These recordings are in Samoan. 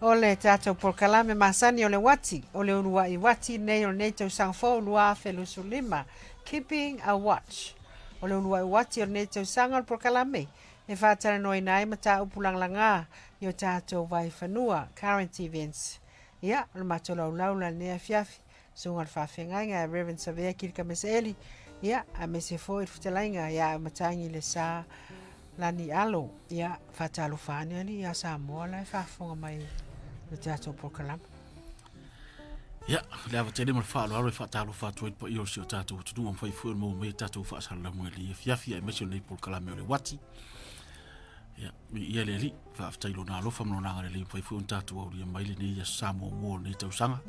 O le tatou polokalame masani o le uati, o le uluai uati nei o lenei tausaga fou 2025, Keeping a Watch. O le uluai uati o lenei tausaga o le polokalame e faatalanoaina ai mataupu lagalaga i o tatou vaifanua, current events. Ia, o le matou laulau la lenei afiafi, susuga i le faafeagaiga ia Reverend Savea Kilikamesa Eli, ia, aemaise foi le fetalaiga ia Matagi Lesa Lani Alo, ia, faatalofa ane alii ia Samoa la e faafofoga mai i le tatou polokalame. Ia, le ava tele ma le faaaloalo e faatalofa atu ai i le paia o si o tatou atunuu ua mafai foi ona maua mai a tatou faasalalauga i lenei afiafi aemaise o lenei polokalame o le uati. Ia, viia le Alii, faafetai i lona alofa ma lona agalelei ua mafai foi ona tatou aulia mai lenei aso sa muamua o lenei tausaga.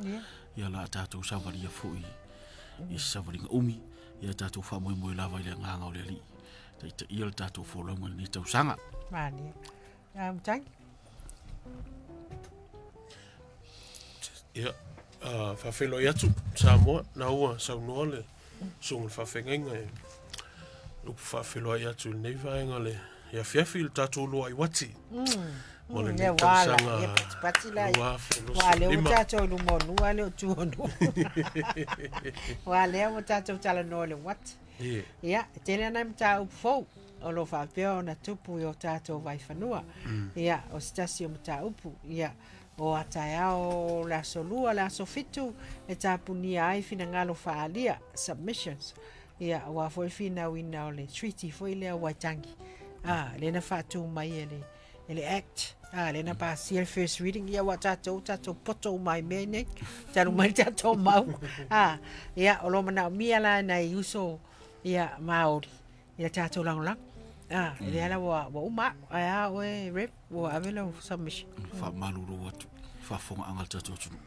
Ia, la tatou savalia foi i se savaliga umi, ia tatou faamoemoe lava i le agaga o le Alii. Taitaia le tatou folauga i lenei tausaga. Malie. Ia, Matangi. Ia, uh, faafeiloai atu Samoa, na ua saunoa le susuga i le faafeagaiga e upu faafeiloai atu i lenei vaega le afiafi i le tatou luai uati. Mo lenei Ia, ua ala, tausaga ia patipati la. 2025. Ua lea ua tatou i luma o nuu, a le o tua o nuu. Ua lea ua tatou talanoa i le uati. Ie. Ia, e tele ana mataupu fou o lo o faapea ona tupu i o tatou vaifanua. Ia, o se tasi o mataupu, ia, o a taeao o le aso Lua, le aso Fitu, e tapunia ai finagalo faaalia, submissions, ia, aua foi le finauina o le treaty foi lea o Waitangi, a, lea na faatu mai e le, e le Act, a, lea na pasia le first reading, ia, aua tatou, tatou poto uma ai i mea nei, talu mai le tatou mau, a, ia, o lo o manaomia la e nai uso, ia, Māori, ia tatou lagolago. A, e lea la ua, ua uma au, ae a oe, Rev, ua ave lau submission. Faamalulu atu i faafofogaaga a le tatou atunuu.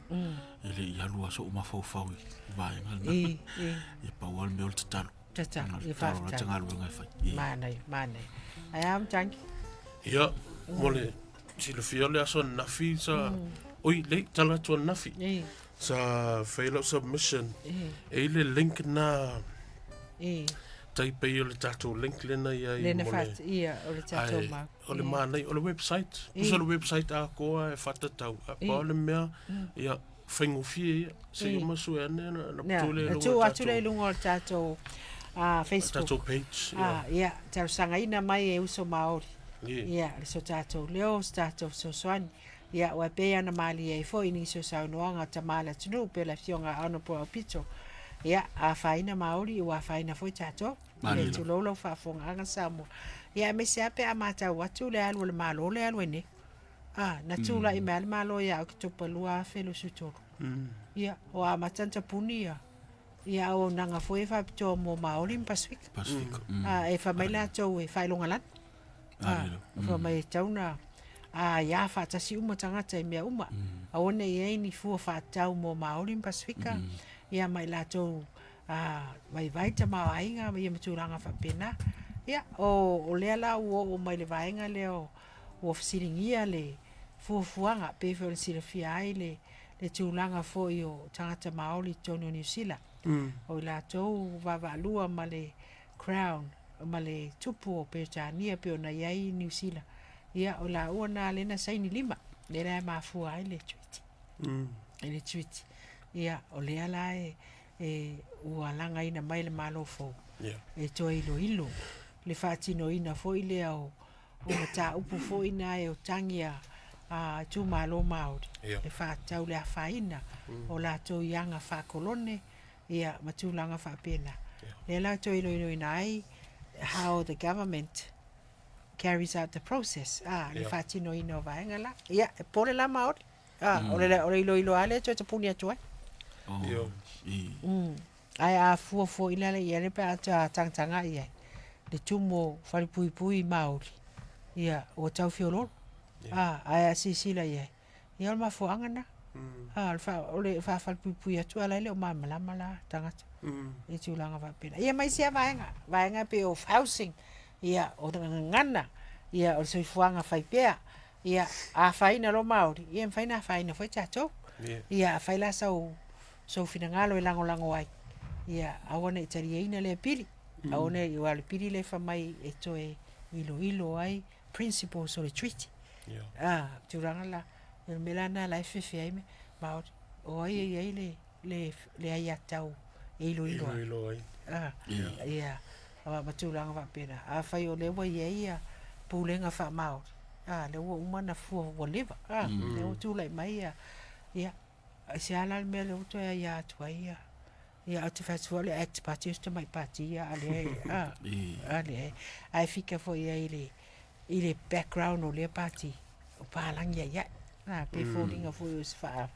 E le i alu lava sou mafaufau i vaega lena. I, i. Ia pau lava le mea o le tatalo. Tatalo, Le ia tatalo la faafetai. te galuega e fai. I. Manaia, manaia. Ae a Matangi? Ia, mo le silafia o le aso ananafi sa... Oi, le, tala atu ananafi. I, Sa fai lau submission. I. E i le link na I. tai pei o le tatou link lena i ai Lena mo le- faat, ia, o le tatou Ae, mau. o le manaia, o le website. Pusa le website atoa e faatatau. A pau o le mea, ia, faigofie ia. Se i uma sue ane na, na Nea, tuu le na luga o tuu atu tatou- le i luga o le tatou Facebook. tatou page. Ia. Ah, ia, talosagaina mai e uso Māori. Ie. Ia, le so tatou leo, so tatou fesoasoani. Ia, aua e pei ona malie ai foi nisi o saunoaga o tama a le atunuu pei o le afioga a Honourable Aupito. Ia, a afaina Māori, ua afaina foi tatou. Malie Ia, lava. tulou lau faafofogaaga Samoa. Ia, aemaise lava pe a matau atu le alu a le Malo lea e alu ai nei. A, na tulai mai lava le Malo ia Oketopa 2023. Ia, ua amata ona tapuni ia, ia auaunaga foi e faapitoa mo Māori ma Pasefika. Pasefika. A, e fai mai latou e faailogalanu. Ah, mm. Fai mai e tatau ona aia faatasi uma tagata i mea uma. Aua ne i i ai ni fua faatatau mo Māori ma Pasefika, ia ma i latou vaivai tamaoaiga ia ma tulaga faapena. Ia, o, o lea la ua oo mai le vaega lea o, ua fesiligia le fuafuaga, pei foi ona silafia ai le, le tulaga foi o tagata Māori i totonu o Niu Sila. O i latou vaavaalua ma le Crown ma le Tupu o Peretania pei ona i ai Niu Sila. Ia, o laua na lea na saini lima, lea la e mafua ai le treaty. I le treaty. Ia, o lea la e, e ua lagaina mai le Malo fou e toe iloilo le faatinoina foi lea o, o mataupu foi na e o tagi a, a itumalo Māori e faatatau le afaina o latou i aga faakolone ia ma tulaga faapena. Lea la e toe iloiloina ai how the government carries out the process, ah, le faatinoina o vaega la. Ia, e pole la Māori. Ah, o le, o le iloilo lava lea e toe tapuni atu ai. Oh, i. Ae a fuafua i lalo i ai pe a tagatagai i ai le tumu o falepuipui Māori, ia, ua tau feoloolo. Ah, ae a silasila i ai, Ia o le mafuaaga lena. A, o le faa, o le faafalepuipui atu a la e le o malamalama la tagata i tulaga faapena. Ia ma isi lava vaega, vaega e pei o housing, ia o le gagana, ia o le soifuaga fai pea. Ia a afaina loa Māori, ia e mafai ona afaina foi tatou. Ia afai la sau, sou finagalo e lagolago ai, ia aua ne i taliaina lea pili. Aua ne i, aua o le pili lea e fai mai e toe iloilo ai principles o le treaty. Ah, tulaga la. O le mea la lena la e fefe ai Maori. O ai e i ai le, le, le aiatatau e iloilo ai. Iloilo ai. Ah, ia, ma tulaga faapena. Afai o lea ua i ai ia pulega faa-Maori, ah, lea ua uma ona fua ua leva, ah, lea ua tulai mai ia, ia, aisea la le mea lea ua toe aia atu ai ia, ia, ou te fai atu foi o le Act Party o si tamai pati ia, a lea e, ah, a lea e, ae fika foi i ai i le, i le background o lea pati, o palagi ai ae. A, pe foliga foi o se faa,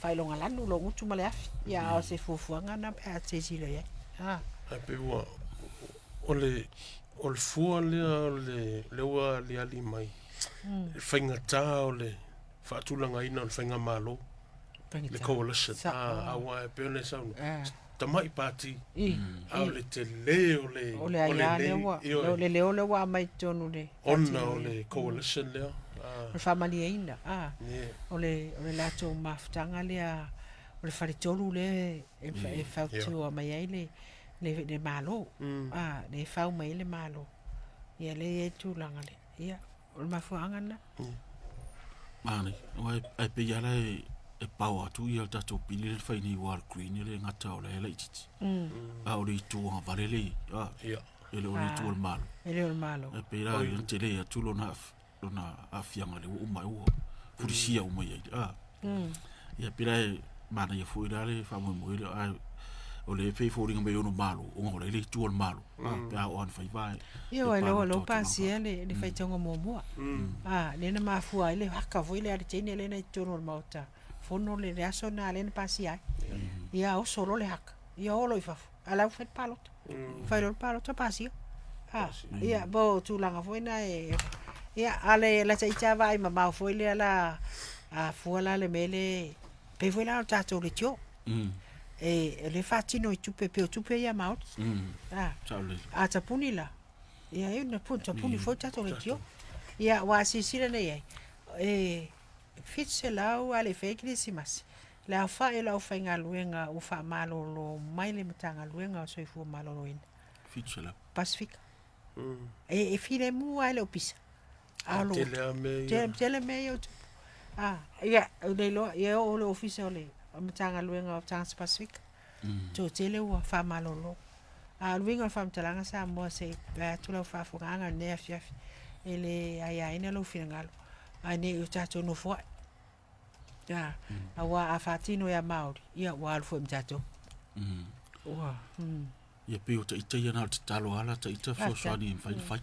faailogalanu lou gutu ma le afi. Ia, a o se fuafuaga na pe a silasila i ai. A. Ae pei ua, o le, o le fua lea o le, lea ua aliali mai, le faigata o le faatulagaina o le faigamalo, le coalition. A, aua e pei ona e saunoa, tamai pati, a o le tele o le, o le aia lea ua, o le leo lea ua aumai i totonu le ona o le coalition lea. O le faamalieina, a, o le, o le latou mafutaga lea, o le faletolu lea e fautua mai ai le, le, le Malo, a, lea e fau mai ai le Malo. Ia lea e i ai le tulaga lea. Ia, o le mafuaaga lena. Manaia. Aua e pei lava la e pao atu ia le tatou pili lea na fai nei aua o le green e le gata o la e laitiiti. A o le itu agavale lea e i ai, e le o le itu o le Malo. E le o le Malo. E pei la e tele atu lona aafiaga lea ua uma ai ua fulisia uma i ai. Ia pei la e manaia foi la le faamoemoe lea, ae o lea e pei e foliga mai e ono malo, ona o la e le itu o le Malo, pe a oo lava ina fai vae. Ia aua o lea ua pasia le faitauga muamua. A, lea na mafua ai le haka foi lea a le teine lea na i totonu o le Maota Fono le aso lena lea na pasia ai. Ia oso loa le haka, ia o loa i fafo, a o la e ua fai le palota. Fai loa le palota pasia. A, ia po o tulaga foi na e, ia a o le lata ita lava vaai mamao foi lea la, a fua la le mea lea, pei foi la o le tatou leitio. E, o lea e faatino i tupe, pei o tupe ia a Maori. A, a tapuni la, ia e na tapuni foi le tatou leitio. Ia, aua a silasila nei i ai, e 700 a le i faia Kerisimasi, le aofai o le aufaigaluega ua faamalolo mai le Matagaluega o Soifua Maloloina. 700. Pasefika. E filemu lava e le o pisa. A o lo. Tele lava mea ia. Tele mea ia o tupu. A, ia, ou le iloa, ia e oo i le Ofisa o le Matagaluega o Tagata Pasefika. Toatele ua faamalolo. A o le uiga o le faamatalaga Samoa se i vae atu lau faafofogaaga i lenei afiafi, e le aiaina lou finagalo, ae ne i o tatou nofoai. A, aua a faatino ia Māori, ia ua alu foi ma tatou. Ua, Ia pei o taita ia na o le tatalo lava la taita fesoasoani e mafai ona fai.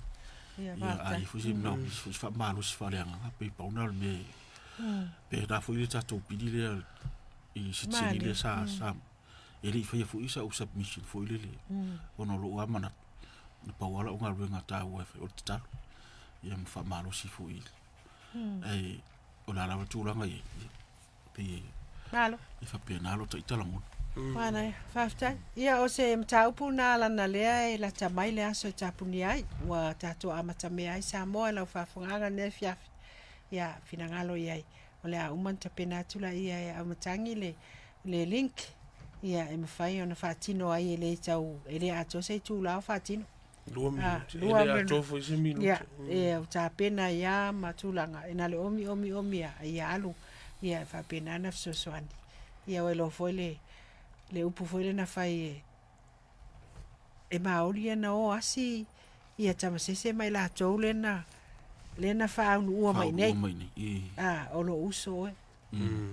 Ia, Ia, a faafetai. i ai foi se manaomia foi se faamalosi faaleagaga, pei pau lena o le mea e pe na foi le tatou pili lea i sitiseni lea sa, sa e le i faia foi sau submission foi lele ona o lou lava manatu, na pau lava lau galuega taua e fai o le tatalo ia ma faamalosi foi ae o le a lava le tulaga i ai, ia, pei e Malo. e faapena lo taita lagona. Manaia, faafetai. Ia, o se mataupu na lana lea e lata mai le aso e tapunia ai, ua tatou amatamea ai Samoa i lau faafofogaaga i lenei afiafi. Ia, finagalo i ai, o le a uma ona tapena atu laia e Auimatagi le, le link, ia, e mafai ona faatino ai e le tau, e le atoa se itula o faatino. 2 minute. E le atoa foi se minute. Ia, e ua tapena ai lava ma tulaga, e na o le omi omi omi lava, ia alu, ia e faapena ona fesoasoani. Ia ua iloa foi le, le upu foi lea na fai e, e maoli ana o asi ia tamasese ma i latou lea na, lea na faaunuua mai nei. Faaunuua mai nei. I. A, o lou uso oe.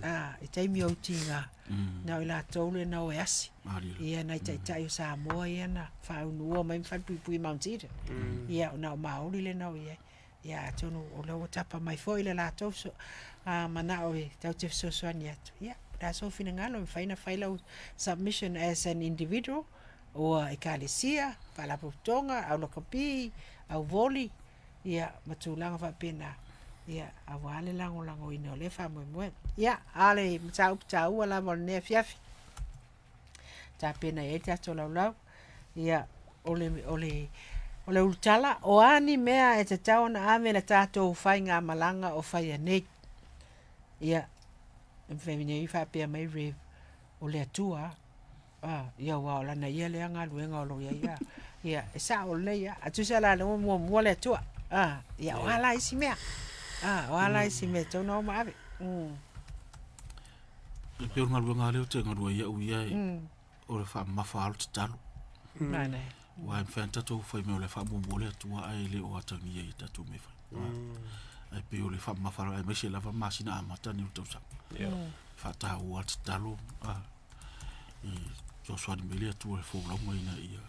A, i taimi o utiga, na o i latou lea na o e asi. Ia, nai taitai o Samoa ia na faaunuua mai ma falepuipui i Mount Eden. Ia, na o Maori lea na o i ai. Ia, atonu o lea ua tapa mai foi le latou manao e tatou te fesoasoani atu. Ia, o le a sou finagalo, e mafai ona fai lau submission as an individual, ua ekalesia, faalapotopotoga, au lakapi, au voli, ia ma tulaga faapena, ia aua le lagolagoina o lea faamoemoe. Ia, a o le mataupu taua lava o lenei afiafi, tapena i ai le tatou laulau, ia, o le, o le, o le ulutala, o a ni mea e tatau ona ave i le tatou faigamalaga o faia nei. Ia, e mafai nei faapea mai Rev, o le Atua lava. A, ia aua o lana ia lea galuega o lo o i ai a. Ia, e sao lelei lava. A tusa la o lea ua muamua le Atua. A, ia o a la isi mea? A, o a la isi mea e tatau ona o ma ave? E pei o le galuega lava lea ou te galue ai au ia, o le faamamafa lava o le tatalo. Aua e mafai lava ona tatou fai mai o le a faamuamua le Atua ae le o atagia i a tatou mea e fai. Ae pei o le faamamafa lava aemaise lava masina amata nei o le tausaga. Faataua le tatalo e fesoasoani mai le Atua i le folauga ina ia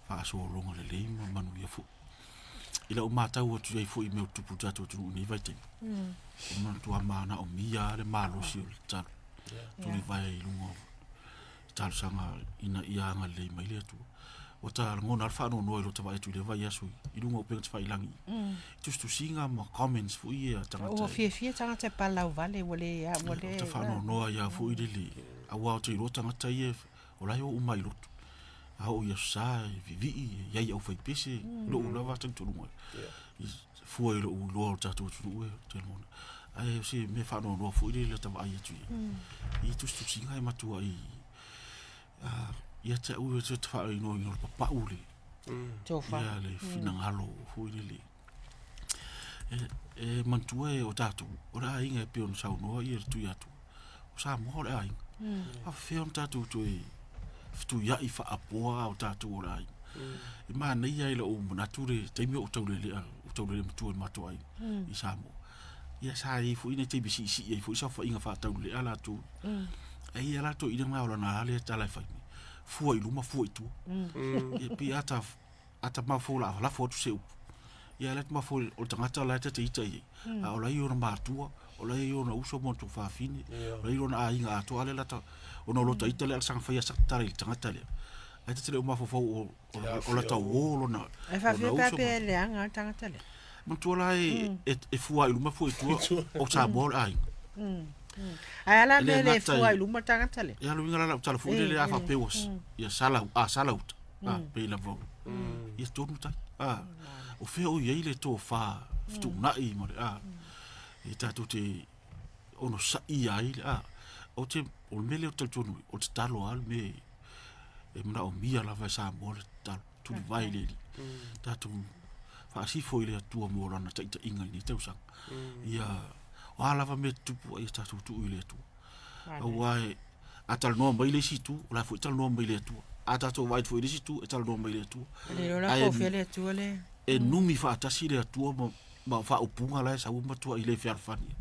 faasologa lelei ma manuia foi. I lau matau atu i ai foi i mea o tupu i le tatou atunuu i lenei vaitaimi, e manatua manaomia lava le malosi o le tatalo. Tulivae i luga o talosaga ina ia agalelei mai le Atua. Ua ta lagona lava le faanoanoa i lota vaai atu i lea vaiaso i luga o upega tafailagi i tusitusiga ma comments foi ia a tagata. Ua fiafia tagata e palauvale ua le ua le. Ua ta faanoanoa ai lava foi lele aua ou te iloa tagata ia o la e o uma i lotu. A oo i Aso Sa e vivii, e i ai aufaipese, i lou lava talitonuga. I fua i lou iloa o le tatou atunuu e te lagona. Ae o se mea faanoanoa foi lele lata vaai atu i ai. I tusitusiga e matuai ia te au e te faaigoaina o le papau le tofa ia le finagalo foi lele. E manatua e o tatou, o le aiga e pei ona saunoa ia le Tuiatua, o Samoa o le aiga. Faapefea ona tatou toe fetuiai faapoa a o tatou o le aiga. E manaia i lou manatu le taimi o ou taulelea, ou taulelea matua i le matou aiga i Samoa. Ia sa i ai foi nai taimi e siisii ai foi saofaiga faataulelea latou. Ae i ai lava toeaiina na o lana lava lea tala e fai mai, fua i luma fua i tua. Ia pei a ta a ta mafaufau o le a lafo atu se upu, ia la e mafaufau o le tagata la e ta te ita i ai, a o la e i ai ona matua, o la e i ai ona uso ma ona tuafafine, o la e i ai lona aiga atoa, a lea la ta, ona o lota ita lea a saga faia sau tala i le tagata lea, ae ta te le o mafaufau o, o lata uo lona, Ae faafefea pe a pe e leaga le tagata lea? Manatua la e, e, e fua i luma fua i tua, o Samoa o le aiga. Ae a la mea le fua i luma le tagata lea? Ia le uiga la lau tala foi lele a faapea ua ia sala a sala uta. A pei lava o ia tonu tai. A o fea o i ai le tofa fetuunai ma le a e tatou te onosaia ai le a o te o le mea lea ou te talitonu ai, o le tatalo lava le mea e manaomia lava e Samoa le tatalo tulivae i le Alii. Tatou faasifo i le Atua mo lana taitaiga i lenei tausaga. Ia o a lava mea e tutupu ai, ia tatou tuu i le Atua. Aua e, a talanoa mai le isi itu, o la foi e talanoa mai le Atua. A tatou vaai foi i le isi itu, e talanoa mai le Atua. Le iloa la po o fea le Atua le. E numi faatasi le Atua ma, ma faaupuga la e sau ma matuai le fealofani.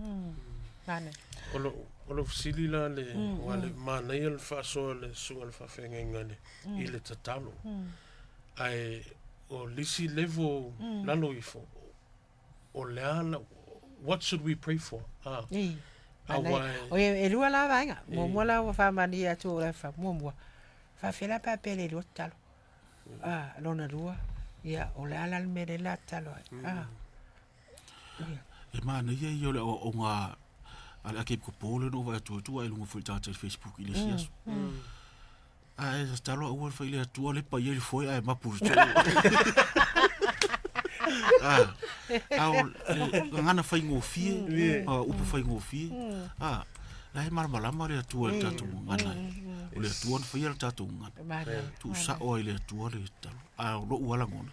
Manaia. O lo, o lo fesili la le, aua le manaia le faasoa a le susuga i le faafeagaiga i le, i le tatalo. Ae o le isi level lalo ifo, o le a la, what should we pray for? Ah, Ei. aua e, O e, e lua la vaega. Muamua la ua faamalie atu o la fa muamua. Faafefea la pe a pea le lua tatalo. Ah, lona lua, ia o le a la le mea lea la tatalo ai. Ah. Ia. E manaia ia o le aoaoga a le Akepiskopo lea na ou vaai atu ai, tuu ae i luga foi i le tagata i le Facebook i le isi aso. A e tatalo aua le fai le Atua lepa i ai le foe ae mapu i le too. Ah, a o le gagana faigofie, a upu faigofie. Ah, la e malamalama le Atua i le tatou gagana. O le Atua na faia le tatou gagana. Tuusao ai le Atua le tatalo. A o lou lava lagona,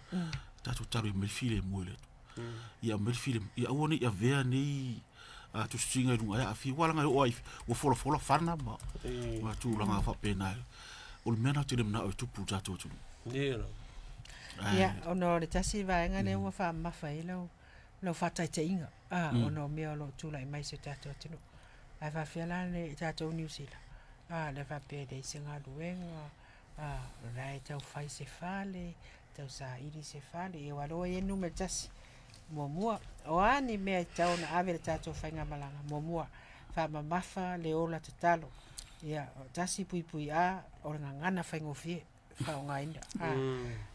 tatou tatalo ia aumai le filemu e le Atua. Ia aumai le filemu. Ia aua ne i avea nei a tusitusiga i luga e aafia. Ua laga e oo ai, ua folafola fana ma, ma tulaga faapena. O le mea lena ou te le manao e tupu i le tatou atunuu. Ia la. Ia, ona o le tasi vaega lea ua faamamafa ai lau, lau faataitaiga, a, ona o mea o lo o tulai mai i si o tatou atunuu. Ae faapefea la le tatou Niu Sila? A, lea faapea e leai se galuega, a, o la e tau fai se fale, tau saili se fale, ia aua o lea ua i ai le numera tasi. Muamua, o a ni mea e tatau ona ave i le tatou faigamalaga? Muamua, faamamafa le ola tatalo. Ia, 1.A, o le gagana faigofie faaaogaina. A,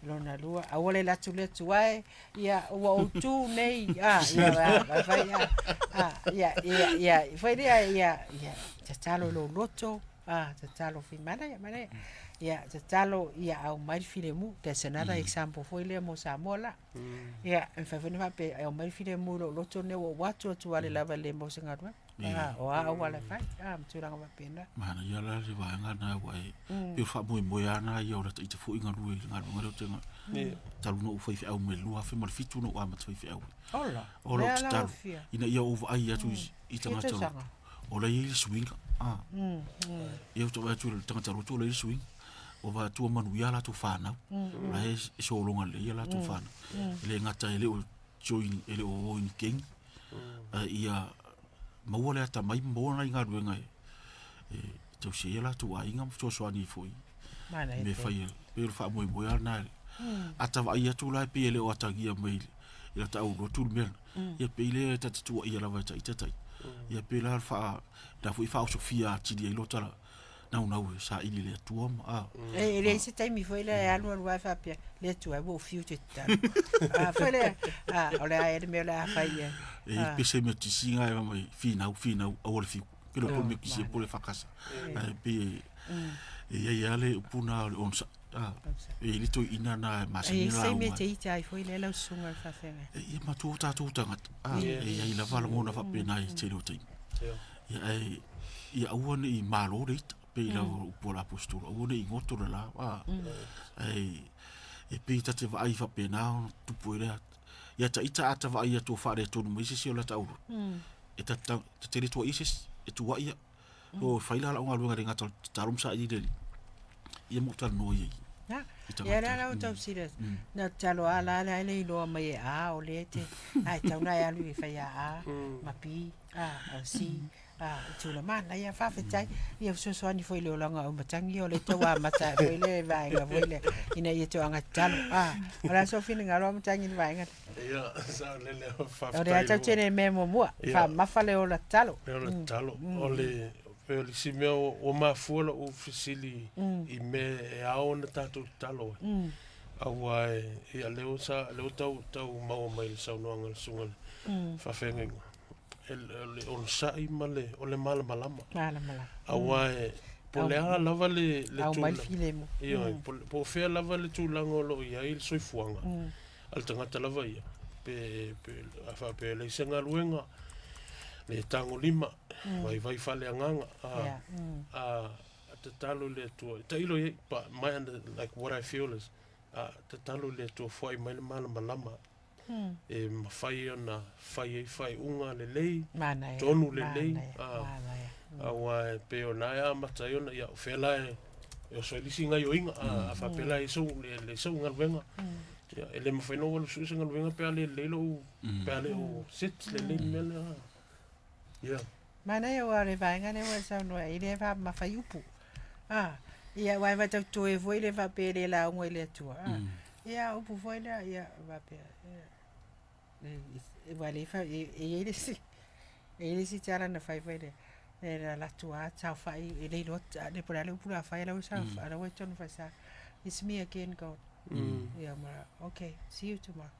lona lua, aua le alu atu le atu ae, ia ua ou tu nei, a, ia, a, fai, a, a, ia, ia, ia, foi lea, ia, ia, tatalo i lou loto, a, tatalo fi, manaia, manaia. Ia, tatalo ia aumai le filemu. That's another example foi lea mo Samoa la. Ia, e mafai foi ona faapea, e aumai le filemu i lou loto lenei ua ou atu atu ale lava e le maua se galuega. A, o a auala e fai, a, ma tulaga faapena. Manaia la le vaega lena aua e pei o le faamoemoe lava lena ia o lata ita foi galue i le galuega lea ou te talu ona ou faifeau mai le 2007 na ou amata faifeau ai. Ola, O lau lea la tatalo ua fia. ina ia ou vaai atu i Fia tagata tausaga. o la e i ai le suiga. Ia ou te vaai atu i le tagata lotu o la e i ai le suiga. Ua vaai atu ua manuia a latou fanau. O la e sologa lelei a latou fanau. E le gata e le o join, e le o o i ni kengi, a ia maua le atamai ma maua nai galuega e tausi ai a latou aiga ma fesoasoani ai foi Manaia i mea tele. fai a. Pei o le faamoemoe lava lena. A ta vaai atu la e pei e le o atagia mai i lata aulotu le mea lena, ia pei lea e ta te tuuaia lava e ta ita ta ita. Ia pei la lena foi e faaosofia atili ai lo ta naunau e saili i le Atua ma, a. E leai se taimi foi lea e alu alu ai faapea, le Atua e ua ou fiu te tatalo. A, foi lea, a, o le a ea le mea o le a fai i ai. E i ai pese metisi na e fai mai, finau, finau, aua le fiu. Pe le o po o le metisi po o le EFKS. Ae pei e i ai lava le upu lena o le onosai. A, e i ai le toeaina lena e masani E i ai ona se taimi lauga e te ita ai foi lea lau susuga i le faafeagai. E ia matua o tatou tagata, a, e i ai lava lagona faapena i le tele o taimi. Ia, ae ia aua ne i malo le ita, pei lava o upu a le Aposetolo, aua ne i goto le la, a, ae e pei ta te vaai faapena ona tupu ai lea. Ia ta ita a ta vaai atu o faaletonu mai se isi o lata aulotu, e ta te le tuuaia se isi, e tuuai ia. O fai la lau galuega e le gata o le tatalo ma saili i le Alii, ia ma ou talanoa i ai Na, i ia tagata. la la o tau serious. Na tatalo a la la e le iloa mai e A o le te, ae tau na e alu e fai a A ma B, a, o C, a, i tula manaia, faafetai. Ia fesoasoani foi i le olaga o Aumatangi o lea e tau amata ai foi le vaega foi lea ina ia toaga tatalo. A, o le a sou finagalo Aumatangi i le vaega lea? Ia, saolele, O faafetai lea i tau lou- tele mea muamua, Ia. faamamafa le ola tatalo. Le ola tatalo. O le, pei o le isi mea ua mafua lou fesili i mea e ao ona tatou tatalo ai. Aua e, ia, lea ua sa, lea ua tau, tau maua mai le saunoaga a le susuga i le faafeagaiga. E, o le onosai ma le, o le malamalama. Malamalama. Aua e, po o le a lava le, le Au mai le tulaga. filemu. Ioe, po o fea lava le tulaga o lo o i ai le soifuaga. A le tagata lava ia, pe, pe, a faapea e leai se galuega, le tagolima, vaivai faaleagaga, a, Ia. a, a tatalo i le Atua, tailo i ai, but my under, like what I feel is, a tatalo i le Atua foai mai le malamalama, e mafai ona fai ai faaiuga lelei, Manaia. tonu lelei, Manaia. a, Manaia. aua e pei ona e amata ai ona, ia, o fea la e, e oso ai le isi gaoioiga, a, a faapea la e sau, le, le sau galuega, ia, e le mafai ona ou alu sue se galuega pe a le lelei lou, pe a le o set lelei le mea lea. Ia. Manaia aua o le vaega lea ua e saunoa ai, lea e faamamafa i upu. A, ia aua e faatautoe foi le faapea e le lauga i le Atua. A, ia o upu foi lea, ia faapea, ia, aua lea e e i ai le isi, e i ai le isi tala na fai foi lea, e alu atu lava saofai, e le iloa po o le a le upu o le a fai, a o la ua saofai, o la ua i totonu o le falesa. It's me again God. Ia ma, okay, see you tomorrow.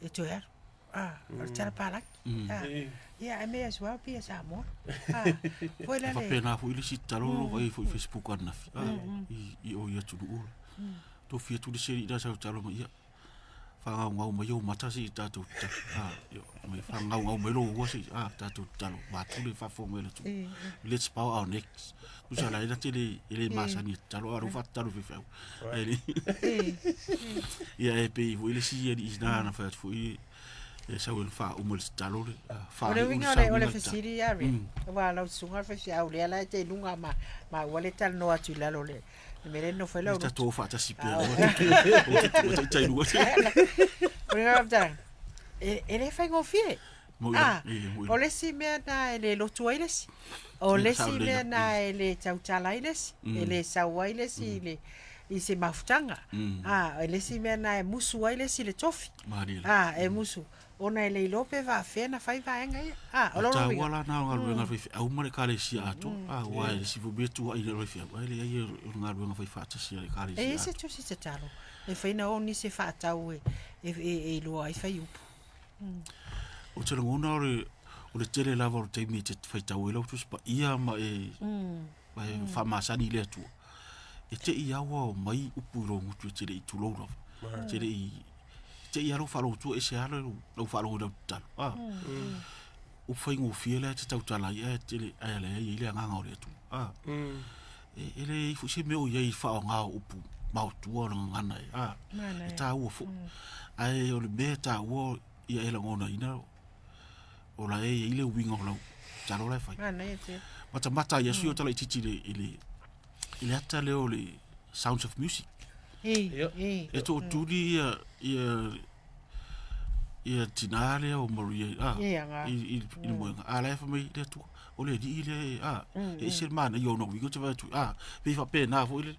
E toe alu. Ah, o le tala palagi. Ah, ia, I may as well be a Samoa. Ah, foi la le. Faapena foi le isi tatalo o lo o vaai ai foi i Facebook ananafi, a, i o i atunuu la. Tofi atu le isi alii la sa tatalo mai, ia, faagaugau mai ou mata se i tatou tatalo. A, ia, mai faagaugau mai lou ua se i, a, tatou tatalo, vaeatu le faafofoga mai a le atunuu. Let's bow our necks. Tusa la e na te le, e le masani e tatalo, a o lea ua faatatalo e faifeau. Ae le, ia e pei foi le isi alii na na fai atu foi, e sau e faauma i le tatalo le, a, O le faaiu le uiga o le, o sauniga le i le tatalo. fesili ia Ria, aua lau susuga o le faifeau lea la e te i luga ma, maua le talanoa atu i lalo o le, le mea lea e nonofo ai lau E lotu. tatou o faatasi pea, Ah, aua te tuua taitai lua. O le faamatalaga, e, e le faigofie. Moi Ah, la, e, moi o la. le isi mea na e le lotu ai le isi. O Ia, le isi sao lelei mea la. na e le tautala ai le isi, e le sau ai le isi i le, i se mafutaga. Ah, o le isi mea na e musu ai le isi i le tofi. Malie la. Ah, e musu. Ona e le iloa pe faafefea na fai vaega ia. Ah, o O lona taua uiga. la na o galuega faifeau ma le ekalesia atoa. A, aua e le isi foi mea e tuuai i le faifeau, ae leai o le galuega faifaatasi a le E i ekalesia ai se atoa. tusi tatalo e fai na o nisi e faatau e, e, e, e iloa ai fai upu. Ou te lagona o le, o le tele lava o le taimi e te faitau ai lau Tusi Paia ma e, ma e faamasani i le Atua. E te i aua o mai upu i lou gutu e te le i tulou lava. Te le i, te i a lou faalogotua ese lava lau faalogo i lau tatalo. A. Upu faigofie la e te tautala ai ae tele ae leai e i ai le agaga o le Atua. A. E leai foi se mea o i ai i le faaaoga o upu maotua o le gagana e, a, e taua foi. Ae o le mea e taua ia e lagonaina o la e i ai le uiga o lau tatalo la e fai. Matamata ai Iesu i o talaitiiti i le, i le ata lea o le Sounds of Music. E tootuli ia, ia, ia tinā lea o Maria a, i, i, i le moega. A la e fai mai le Atua, o le alii lea, a, e ese le manaia o ona uiga ou te vaai atu, a, pei faapena foi le,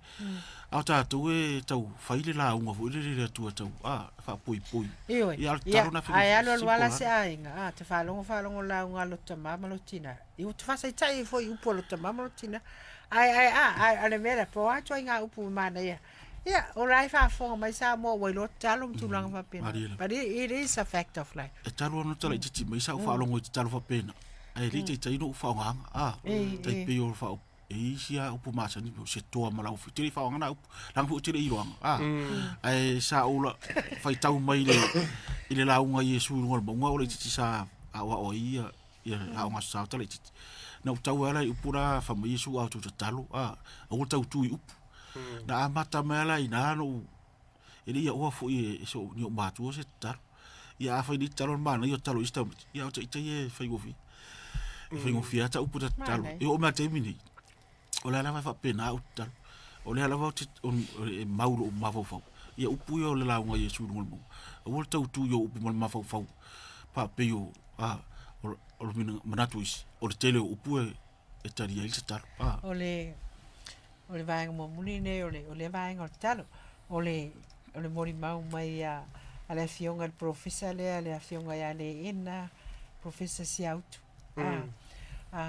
a o tatou e tau fai le lauga foi lele i le Atua tau, a, faapoipoi. Ioe. Ia, o le tatalo lena Ae alu alu lava la se aiga, a, te faalogo faalogo lauga a lo tama ma lo tina. Ia ua te faasaitai ai foi i upu a lo tama ma lo tina. Ae, ae, a, ae, o le mea lea, po o a ituaiga upu manaia. Ia, o la e faafofoga mai Samoa ua iloa tatalo ma tulaga faapena. Malie lava. But it is a fact of life. E talu ona talaitiiti mai sa ou faalogo i tatalo faapena, ae le i taitai ona ou faaaogaina. A, tai pei o le faa, e i ai isi lava upu masani pei o se toa ma lau fi. Ou te le i faaaogaina na upu, leaga foi ou te le i iloaga. A, ae sa ou la, faitau mai i le, i le lauga a Iesu i luga o le mauga a o laitiiti sa aoao ai ia, ia aoga aso Sa o talaitiiti. Na ou tau ai la i upu la fai mai Iesu a outou tatalo, a, aua le tautu i upu. Na amata mai lava la i ina ona ou, e le i aoa foi e so, ni ou matua se tatalo. Ia afai nei tatalo le manaia o tatalo i isi tamaiti, ia o ita ia e faigofie. E faigofie lava ta upu ta tatalo. E oo mai lava i le taimi nei, o lea lava e faapena au tatalo. O lea lava ou te, e mau i lou mafaufau, ia upu ia o le lauga a Iesu i luga o le mauga. Aua le tautu i ou upu ma le mafaufau faapei o, a, o le manatu o isi, o le tele o upu e, e tali ai le tatalo. A. O le, o le vaega muamuli lenei o le, o lea vaega o le tatalo, o le, o le molimau mai a, a le afioga i le polofesa lea, le afioga ia Leena, Polofesa Siautu. A, a,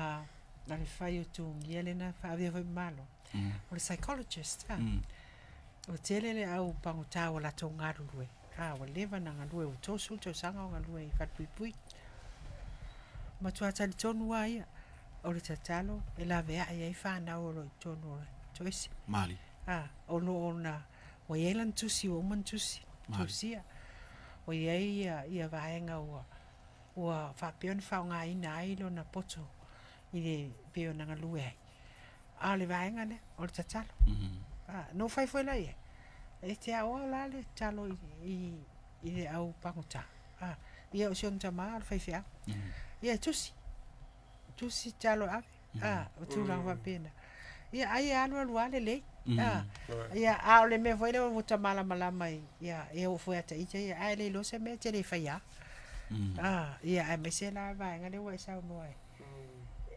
a le fai o Tugia lea na faaavea foi i Malo. O le psychologist, a. Ua tele le au pagota ua latou galulue, a, ua leva ona galue, ua 30 tausaga o galue i Falepuipui. Matua talitonu lava ia, o le tatalo e laveai ai fanau o lo o i totonu o le toese. Malie. A, o lo o na, ua i ai lana tusi ua uma ona tusi, tusia. Ua i ai ia, ia vaega ua, ua faapea ona faaaogaina ai lona poto i le pei ona galue ai. A o le vaega lea, o le tatalo. A, na ou fai foi la i ai, e te aoao la le tatalo i, i le au pagota. A, ia o si ona tama o le faifeau. Ia e tusi, tusi tatalo e ave. A, o tulaga faapena. Ia ai e alualu lava lelei. A, ia, a o le mea foi lea ua ta malamalama i, ia, e oo foi ia te ita ia, ae le iloa se mea e te le faia. A, ia aemaise la vaega lea ua e saunoa ai.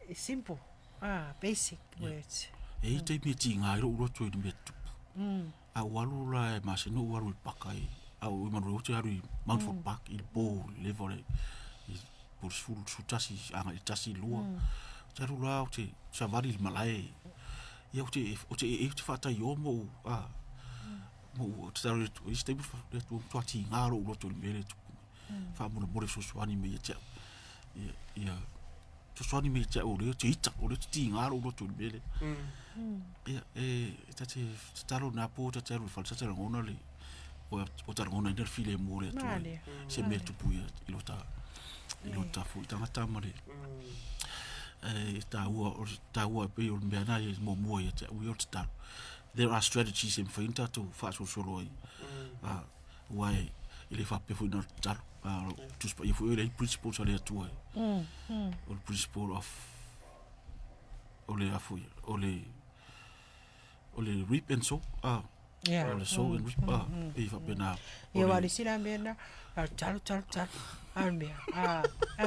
E simple. Ah, basic words. E i ai taimi e tiga ai lou loto i le mea tutupu. A ou alu la e masani ou alu i le paka i, a ou i Manurewa ou te alu i Mountford Park i le po i le leva o le i po o le 10, 11 agai i le 1, 2. Ou te alu la ou te savali i le malae. Ia ou te ou te ou te faataio ma ou a ma ou tatalo i le Atua. I isi taimi le Atua ua matua tiga lou loto i le mea lea e tupu mai. Faamolemole fesoasoani mai ia te au. Ia ia fesoasoani mai ia te au o lea ou te ita, o lea ou te tiga lou loto i le mea lea. Ia, e ta te tatalo i lena po ta te alu i le fale, sa te lagona le, o ta lagonaina le filemu o le Atua i se mea e tupu ia i lo ta, i lo ta foi tagata ma le, e taua, o le taua e pei o le mea lena e muamua ia te au ia o le tatalo. There are strategies e mafai ona tatou faasolosolo ai, aua e le faapea foi na o le tatalo. A o le Tusi Paia foi e leai principles a le Atua. O le principle of o le a foi o le o le reap and sow a Yeah. o le sow and reap a pei faapena. Ia aua o le isi la mea lena, a talo talo talo, a le mea, a, a,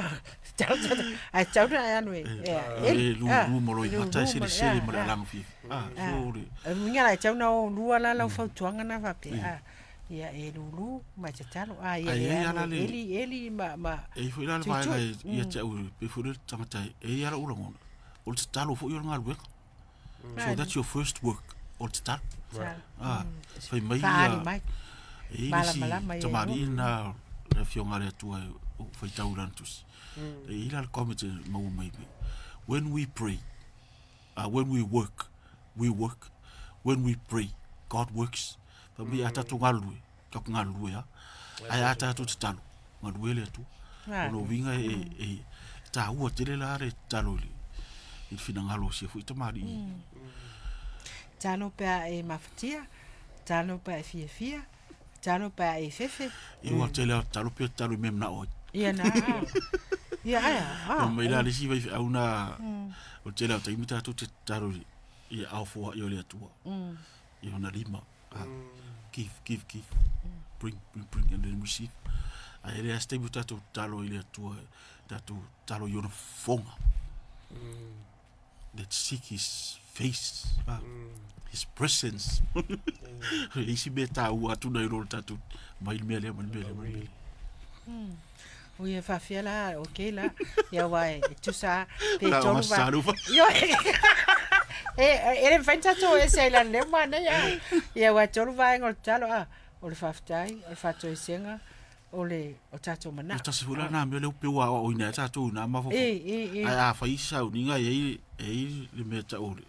talo talo, ae tatau ona e alu e, e, O le lulu ma loimata e selesele ma le alaga fiafia. A, so o le O le uiga la e tatau ona o lua la lau fautuaga na faapea, a, ia e lulu ma e tatalo, a ia Ae e i ai alu la e le- eli, eli ma, ma, E i ai foi la le vaega ia te au e pei foi lea le tagata e i ai lava lou lagona, o le tatalo foi o le galuega. So that's your first work, o le tatalo. Ah, fai mai Faaali mai. E i ai le isi Malamalama ia tamalii lena le afioga a le Atua e faitau i lana tusi. E i ai la le comment e maua mai mai. When we pray, when we work, we work. When we pray, God works. Fai mai a tatou galulue, tatou galulue lava. Ae a tatou tatalo, galue le Atua. O lona uiga e, e, Taua tele la le tatalo i le i le finagalo o sia foi tamalii. Tatalo pe a e mafatia, tatalo pe a e fiafia, tatalo pe a e fefe. Ia ua tele lava tatalo pe tatalo i mea manao ai. Ia na. Ia ae a. Fai mai la le isi faifeau na o le tele lava o taimi tatou te tatalo i aao foai o le Atua i ona lima. Give, give, give. Bring, bring, bring and then receive. Ae le a se taimi o tatou tatalo i le Atua, tatou tatalo i ona fofoga. Let's seek his face, his presence. E isi mea taua atu nai lo le tatou mai le mea lea, mai le mea lea, mai le mea lea. Ui e faafia la, ok la. Ia aua e tusa pe La tolu o va. salu fa. Io e e le mafai ona tatou ese ai lalo lea manaia. Ia aua e tolu vaega o le tatalo a, o le faafetai, o le faatoesega, o le o tatou E manao. tasi foi la na mea lea pe ua aoaoina ai tatou i na mafaufau. E e e. Ae a fai se sauniga e i ai e i ai le mea tau o le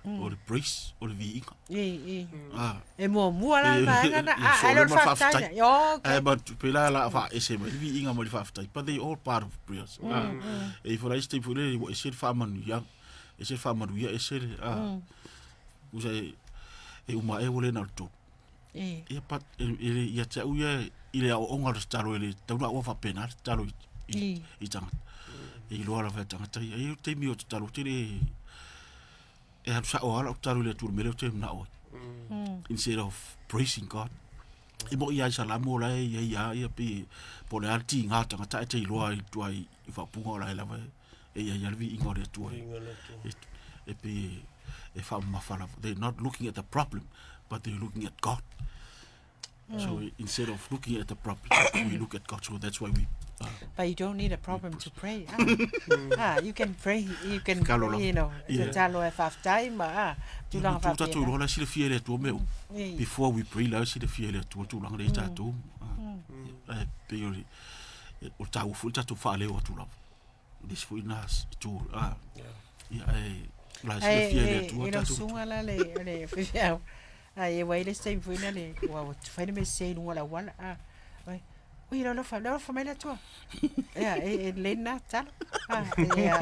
o le praise, o le viiga. E e. Ah. E muamua la le vaega na. Ia, Ah, so ai le le ma faafetai. faafetai. na. Ok. Ae ma pe la la faaese mai le viiga ma le faafetai. But they all part of prayers. Ah. E ifo la isi taimi foi lele ua ese le faamanuiaga. Ese le faamanuia, ese le ah. Tusa e e uma ea ua le na o le tolu. E. Ia but e, e, ia te au ia i le aoaoga o le tatalo e le tatau ona aua faapena le tatalo i, i, I. i tagata. E iloa lava e tagata ia. E i ai taimi o tatalo tele e, e alu sao lava lau tatalo i le Atua i le mea lea ou te manao ai. Instead of praising God. E moi lava i Salamo la e i ai lava ia pei po o le a le tiga o tagata ae te iloa i tua i faaupuga o la e lava e e i ai lava le viiga o le Atua. Viiga o le Atua. E, e pei e faamamafa lava. They're not looking at the problem, but they're looking at God. So instead of looking at the problem, we look at God. So that's why we But you don't need a problem to pray. Ah, ah you can pray, you can, Tatalo lava. you know, Yeah. tatalo e faafetai ma ah, tulaga Tu tatou faapena. iloa la e silafia e le Atua mea uma. E. Before we pray la e silafia e le Atua tulaga lea i tatou. Ah, e pei o le o le taua foi le tatou faaleo atu lava. Le isi foi na itu ah, ia e la e Ai, silafia e le e, Atua e lau tatou. susuga la le, le faifeau. Ai, e uai le isi taimi foi na le, ua ua fai le mea sese i luga o le auala. Ah, oi, ui, lau alofa, lau alofa mai le Atua. Ia, e, e lelei lena tatalo. Ah, ia.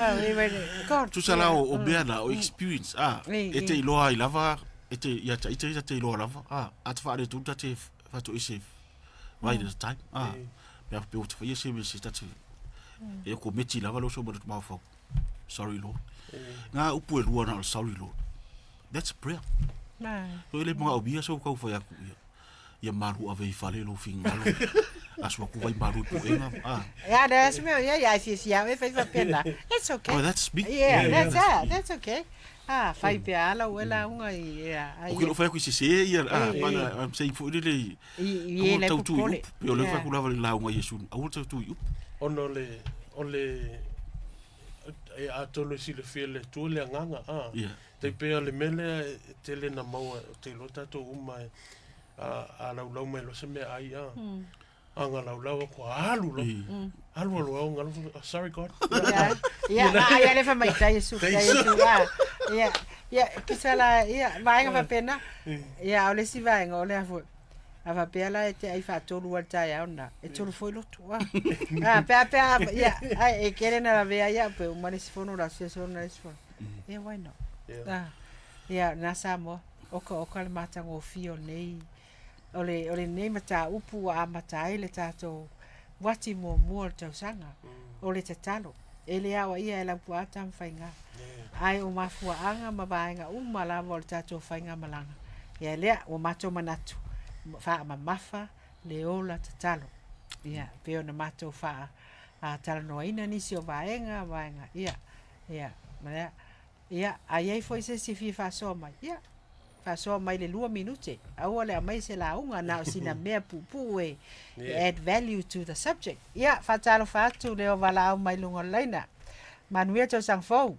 Ah, e, e, God. Tusa la o, o mea na, o experience, ah, E, e te e. iloa ai lava, e te, ia te ita ita te iloa lava, ah, a te whaare ta te whato ese right at the time, ah, mea pe o te whaia se me se tate, e ko meti lava lo so ma te mawhau. Sorry Lord. Ngā upu e lua na o le sorry Lord. That's a prayer. Ma. So ele mga obia so kau whai aku ia. Ia maru ave i whare lo whingalo. Aso aku vai maru i puenga. Ah. Ia, that's me, ia, ia, fiafia e fai faapena. It's okay. Oh, that's big. Yeah, that's that. That's okay. Ah, fai pea ala ua lauga i ia. O ke lo whai aku i sese ia. Ah, mana, I'm saying fo ile I i Aua le tau tu i popole. upu. Pe o le whai aku lava le lauga Iesu. Aua tau tu i upu. Ona o le, o le, e atonu e silafia e le Atua le agaga, a. Yeah. Tai pei o le mea lea e tele na maua, ou te iloa tatou uma e, a, a laulau mai loa se meaai, a. Aga laulau aku, a alu loa. Alu alu au, galo, oh, sorry God. Ia, ia, a ia le fai mai tai Iesu, tai Iesu, a. Ia, ia, tusa la, ia, vaega faapena. Ia, o le isi vaega o le a foi. A faapea la e te ai faatolu ai le taeao lena, e tolu foi lotu. A, a pe a pe a, ia, ai, e kele na lavea ia pe uma le isi fono la sia sona le isi fono. Ia, why not? Yeah. A, ia, na Samoa, oka oka le matagofie o lenei, o le, o lenei mataupu ua amata ai le tatou uati muamua o le tausaga, o le tatalo. E le aoaia e Laupua Tamafaiga, ae o mafuaaga ma vaega uma lava o le tatou faigamalaga. Ia lea, ua matou manatu, faamamafa le ola tatalo. Ia, pei ona matou faa talanoaina nisi o vaega, vaega, ia, ia, ma lea. Ia, a i ai foi se isi e fia faasoa mai, ia, faasoa mai le lua minute. Aua le aumai se lauga, na o sina mea puupuu e Yeah. add value to the subject. Ia, faatalofa atu le valaau mai luga o le laina. Manuia tausaga fou.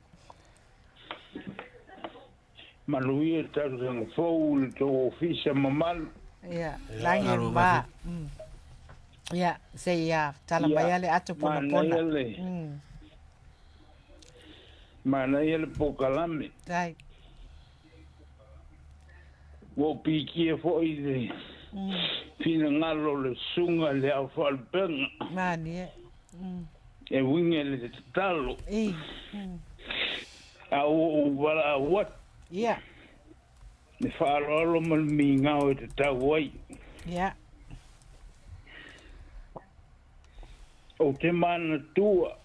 Manuia tausaga fou i le tou ofisa mamalu. Ia, lagi Alo, ma. Ia, se ia tala mai Ia, le ato ponapona. manaia le, manaia le polokalame. Dai. Ua ou pikia foi i le finagalo o le susuga i le aufaalupega. Manie. E uiga i le tatalo. I. A ua ou valaau atu. Ia. Le faaaloalo ma le migao e tatau ai. Ia. Ou te manatua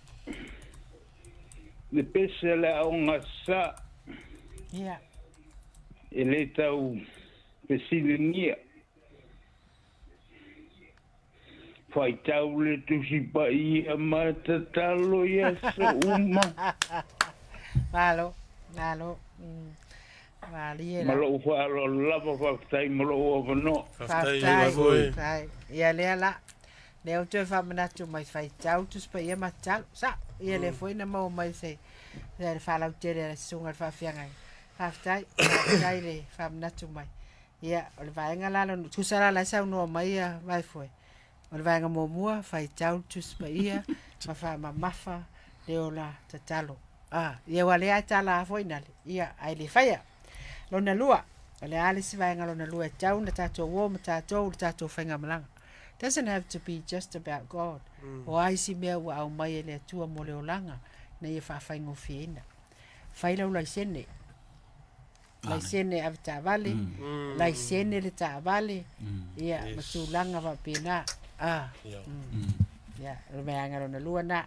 le pese a le aoga sa. Ia. E le tau fesiligia. Faitau le Tusi Paia ma tatalo i aso uma. Malo, malo. Malie la. Ma lou faaaloalo lava, faafetai mo lou avanoa. Faafetai foi. Faafetai. Ia lea la. Lea ou toe faamanatu mai faitau Tusi Paia ma tatalo. Sao. Ia lea foi na maua mai se le faalautele a le susuga i le faafeagai. Faafetai, faafetai le faamanatu mai. Ia, o le vaega la lona, tusa la la e saunoa mai ia Vaefoe, o le vaega muamua, faitau le Tusi Paia ma faamamafa le ola tatalo. Ah, ia aua lea e tala foi nale, ia, ae le faia. Lona lua, o le a le isi vaega lona lua e tau na tatou o ma tatou le tatou faigamalaga. Doesn't have to be just about God. O a isi mea ua aumai e le Atua mo le olaga, ina ia faafaigofieina. Fai lau laisene. Laisene avetaavale, laisene le taavale, ia, ma tulaga faapena. Ah. Ia, o le vaega lona lua na.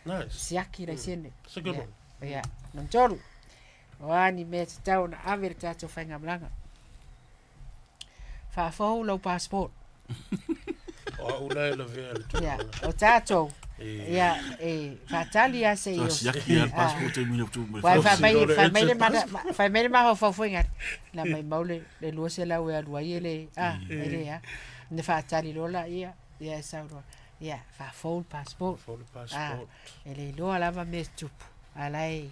Nice. Siaki laisene. It's a good one. Ia, lona tolu. O a ni mea tatau ona ave le tatou faigamalaga. Faafou lau passport. O au la e lavea le Ia, tulaga. o tatou. E, Ia, e faatali a se i Sa siaki a le passport taimi o tu mai. Uai, Fai mai- fai mai le mana, fai mai le mafaufau foi ngata. Na mai mau le le 200 e alu ai e le, a, e le a. Na faatali loa laia, ia e sau loa. Ia, faafou le passport. Fou le passport. E le iloa lava mea e tutupu, a la e,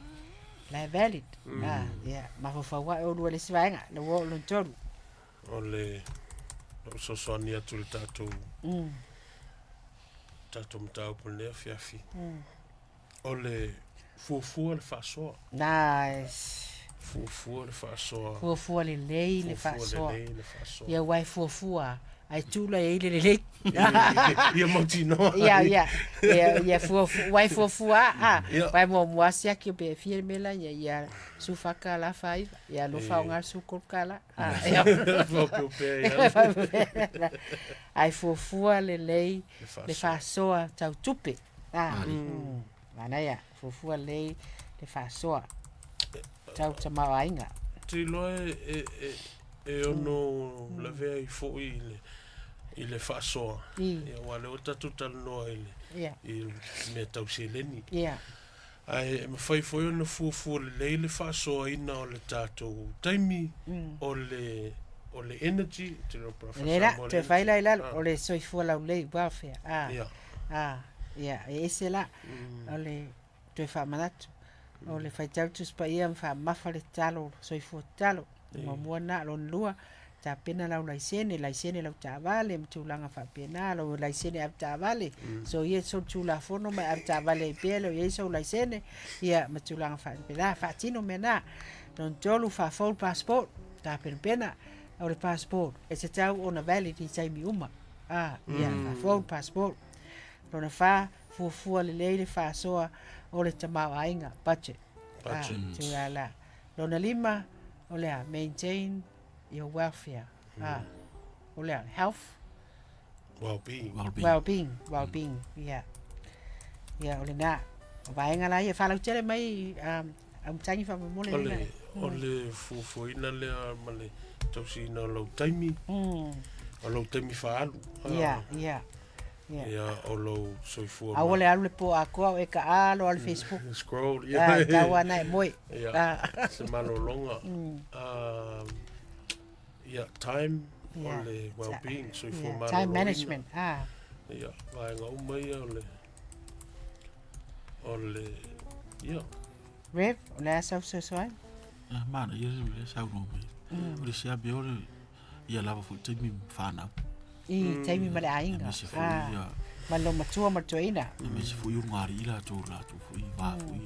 la e valid. A, ia, mafaufau ae oulua i le isi vaega, le ua oo lona tolu. O le lou fesoasoani atu i le tatou tatou mataupu i lenei afiafi. O le fuafua le faasoa. Nice. Fuafua le faasoa. Fuafua lelei le Fuafua faasoa. lelei le faasoa. Ia aua e fuafua ae tula i ai le lelei. Ia mautinoa. Ia, ia, ia, ia fuafua, aua e fuafua a, Ia. aua e muamua siaki pe e fia le mea la, ia, ia sufaka la faiva, ia alofa o ngā sukolu ka la. A, ia. Faapeopea ia. Ae fuafua lelei Le le faasoa. faasoa tau tupe. A, manaia, fuafua lelei le faasoa tau tamaoaiga. Te iloa e, e, e, e ono lavea ai foi i le, i le faasoa. I, Ia, aua o lea ua tatou talanoa i le, ia, i le mea tau seleni. ia, Ae e mafai foi ona fuafua lelei le faasoaina o le tatou taimi, o le, o le energy, te reo para Le la, Samoa le toe fai energy. la i lalo, Ah. o le soifua laulelei welfare. A, Ia. a, ia, e ese la, o le toe faamanatu. O le faitau Tusi Paia ma faamamafa le tatalo, soifua tatalo. Muamua lena, lona lua, tapena lau laisene, laisene lau taavale ma tulaga faapena, lau laisene avetaavale. So ia sou tulafono ma e avetaavale ai pea leo i ai sou laisene, ia ma tulaga faapena, faatino mea na. Lona tolu, faafou le passport, tapenapena, o le passport, e tatau ona valid i taimi uma. A, ia, faafou le passport. Lona fa, fuafua lelei le faasoa o le tamaoaiga, budget. Budget. Ah, tulaga la. Lona lima, o le a, maintain your welfare. Ah, o le a, health, Well-being. Well-being. well-being, well-being, ia. Ia, o lena. O vaega la ia, faalautele mai, Aumatangi faamolemole O lena. le, o le fuafuaina lea ma le tausiina o lau taimi, o lau taimi faaalu. Ah, Ia, ia, ia. Ia, o lou soifua Aua le alu le po atoa o e ka alo alu Facebook. Scroll, Ah, ia. tau ana e moe. Ia, Ah, se malologa. Ia, time, o Ia. le well-being, soifua ia, maloloina. time management. Ah, Ia, vaega uma ia o le, o le, ia. Rev, o le a sau fesoasoani? Ah, mana ia le saunoa mai. O le siamea o le ia lava foi taimi ma whanau. I taimi ma le aiga. Aemaise foi Ah, ia ma lo matua ma le toeaina. aemaise foi o ngari i latou latou foi va foi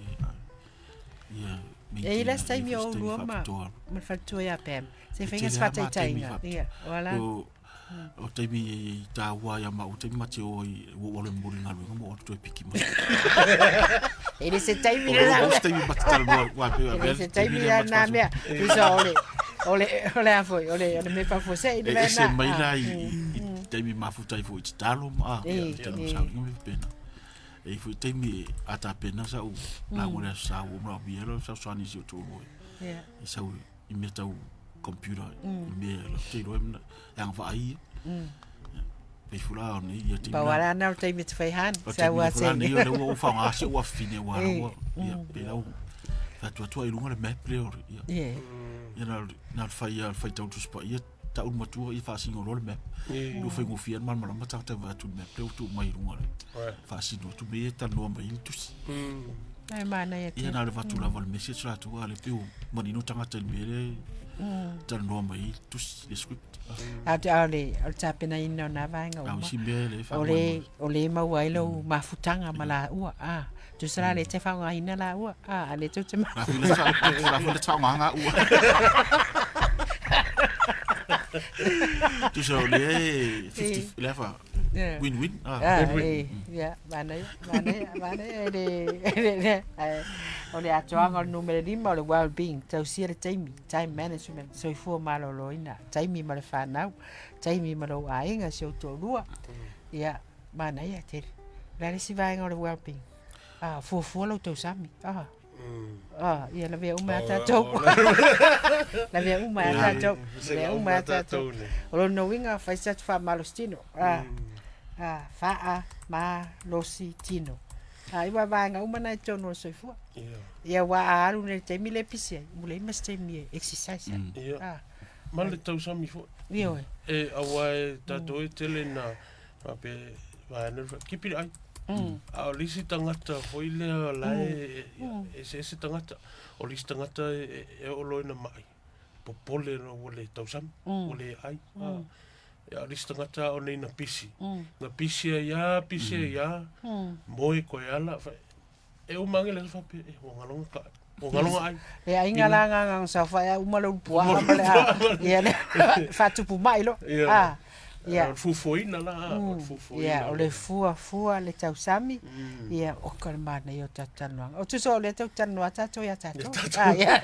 ia E i le isi taimi o oulua ma ma le faletua ia Pam. Se faiga se tele lava taimi faataitaiga. faapitoa. Ia, o ala. O O taimi i tāua ia maua taimi ma te o ai ua ua le momoli galuega ma ua alu toe piki mai. E le se taimi le O se taimi ma te talanoa ua pe E le se taimi la nā mea. Tusa o le o le o le a foi o le o le mea faafuasei le E mea ese na. mai la i taimi mafuta ai foi i tatalo ma E, taimi e. sauniga me faapena. E i foi taimi e a tapena sa'u lauga i le aso Sa ua manaomia loa le fesoasoani i si ou toalua i sau i mea tau computer i mea e te iloa e agavaa ai ia. Pei foi la o nei ia taimi Pau la. ala na o le taimi e te whai han. O Sa taimi ua le fula te. nei o lea ua ou faaaoga si ou afafine ua ala ua ia pei la ua faatuatua i luga le map lea o le ia. Ia na na le fai le faitau Tusi Paia ta'u le matua ia faasino loa le map. Ua faigofie ai le malamalama tagata e vaai atu i le map lea ua tuu mai i luga le faasino atu mea ia e talanoa mai ai le tusi. Ai manaia Ia tele. na o le avatu lava o le message latou a o lea pei ua manino tagata i le mea lea e talanoa mai ai le tusi, le script. A o le o le tapenaina o nā vaega A o uma. isi mea e le O faamoemoe. le o le maua ai lou mafutaga ma laua. A tusa la le te faaaogaina laua. A a le tou te La foi le la foi le faaaogaga au. Tusa o le 50 le fa Yeah. win-win. Ah. Ah, e, ia, manaia, manaia, manaia, e le, e le, e, o le atoaga o le numera lima o le well-being, tausia le taimi, time management, soifua malōlōina, taimi ma le whanau, taimi ma lou aiga, si ou toalua, ia, manaia tele. O le a le isi vaega o le well-being? Ah, fuafua lou tausami, ah, ah, ia lavea uma ia tatou. Lavea uma ia tatou, lavea uma ia tatou. O lona uiga, fai se atu faamalositino. Ah, ah, faa, ma, losi, tino. Ah, i vaevaega uma na i totonu o le soifua. Ia ua a alu nei i le taimi lea e pisi ai, ua leai ma se taimi e exercise ai. Ah, Ma le tausami foi. ioe. E aua e tatou e tele na faapea vaeane le keep it ai. A o le isi tagata foi lea la e eseese tagata. O le isi tagata e oo loa ina mai, popole loa ua le tausami, ua le ai. A o le isi tagata a o nei na pisi. Na pisi ai lava, pisi ai lava, moe koe ala, e uma age le aso faapea, eh, ua galoga ka ai. Ua galoga ai. Le aiga la agaga o saofai a uma le ulupuaa ma le a ia le faatupu mai loa. Ia. A ia. O le fuafuaina la, o le fuafuaina. Ia, o le fuafua le tausami, ia, oka le manaia o tatou talanoaga. O tusa o lea tatou te talanoa tatou ia tatou. A ia.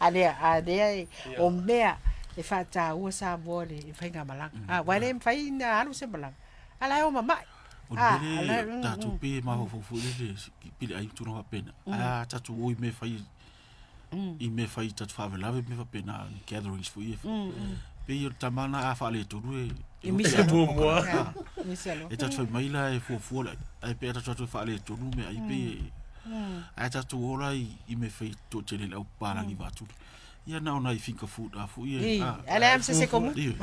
A lea, a lea e, o mea e faataua Samoa i le faigamalaga. A, aua e le mafai ona alu se malaga, a la e o mamai. O le Ah, mea la- lea tatou pe mafaufau foi lele pili ai ma tulaga faapena. Ae a tatou o i mea fai i mea fai tatou faalavelave ma mea faapena ni gatherings foi ia. Pei o le tama lena a faaletonu e E misi alofa. Muamua. Ah, misi alofa. E tatou fai mai la e fuafua le ai. Ae pe a tatou atu e faaletonu meaai pei e ae tatou o la i mea fai toatele i le aupapalagi vaatuli. Ia na o nai finger food a foi e. I, a le a ma se se komu. Ioe.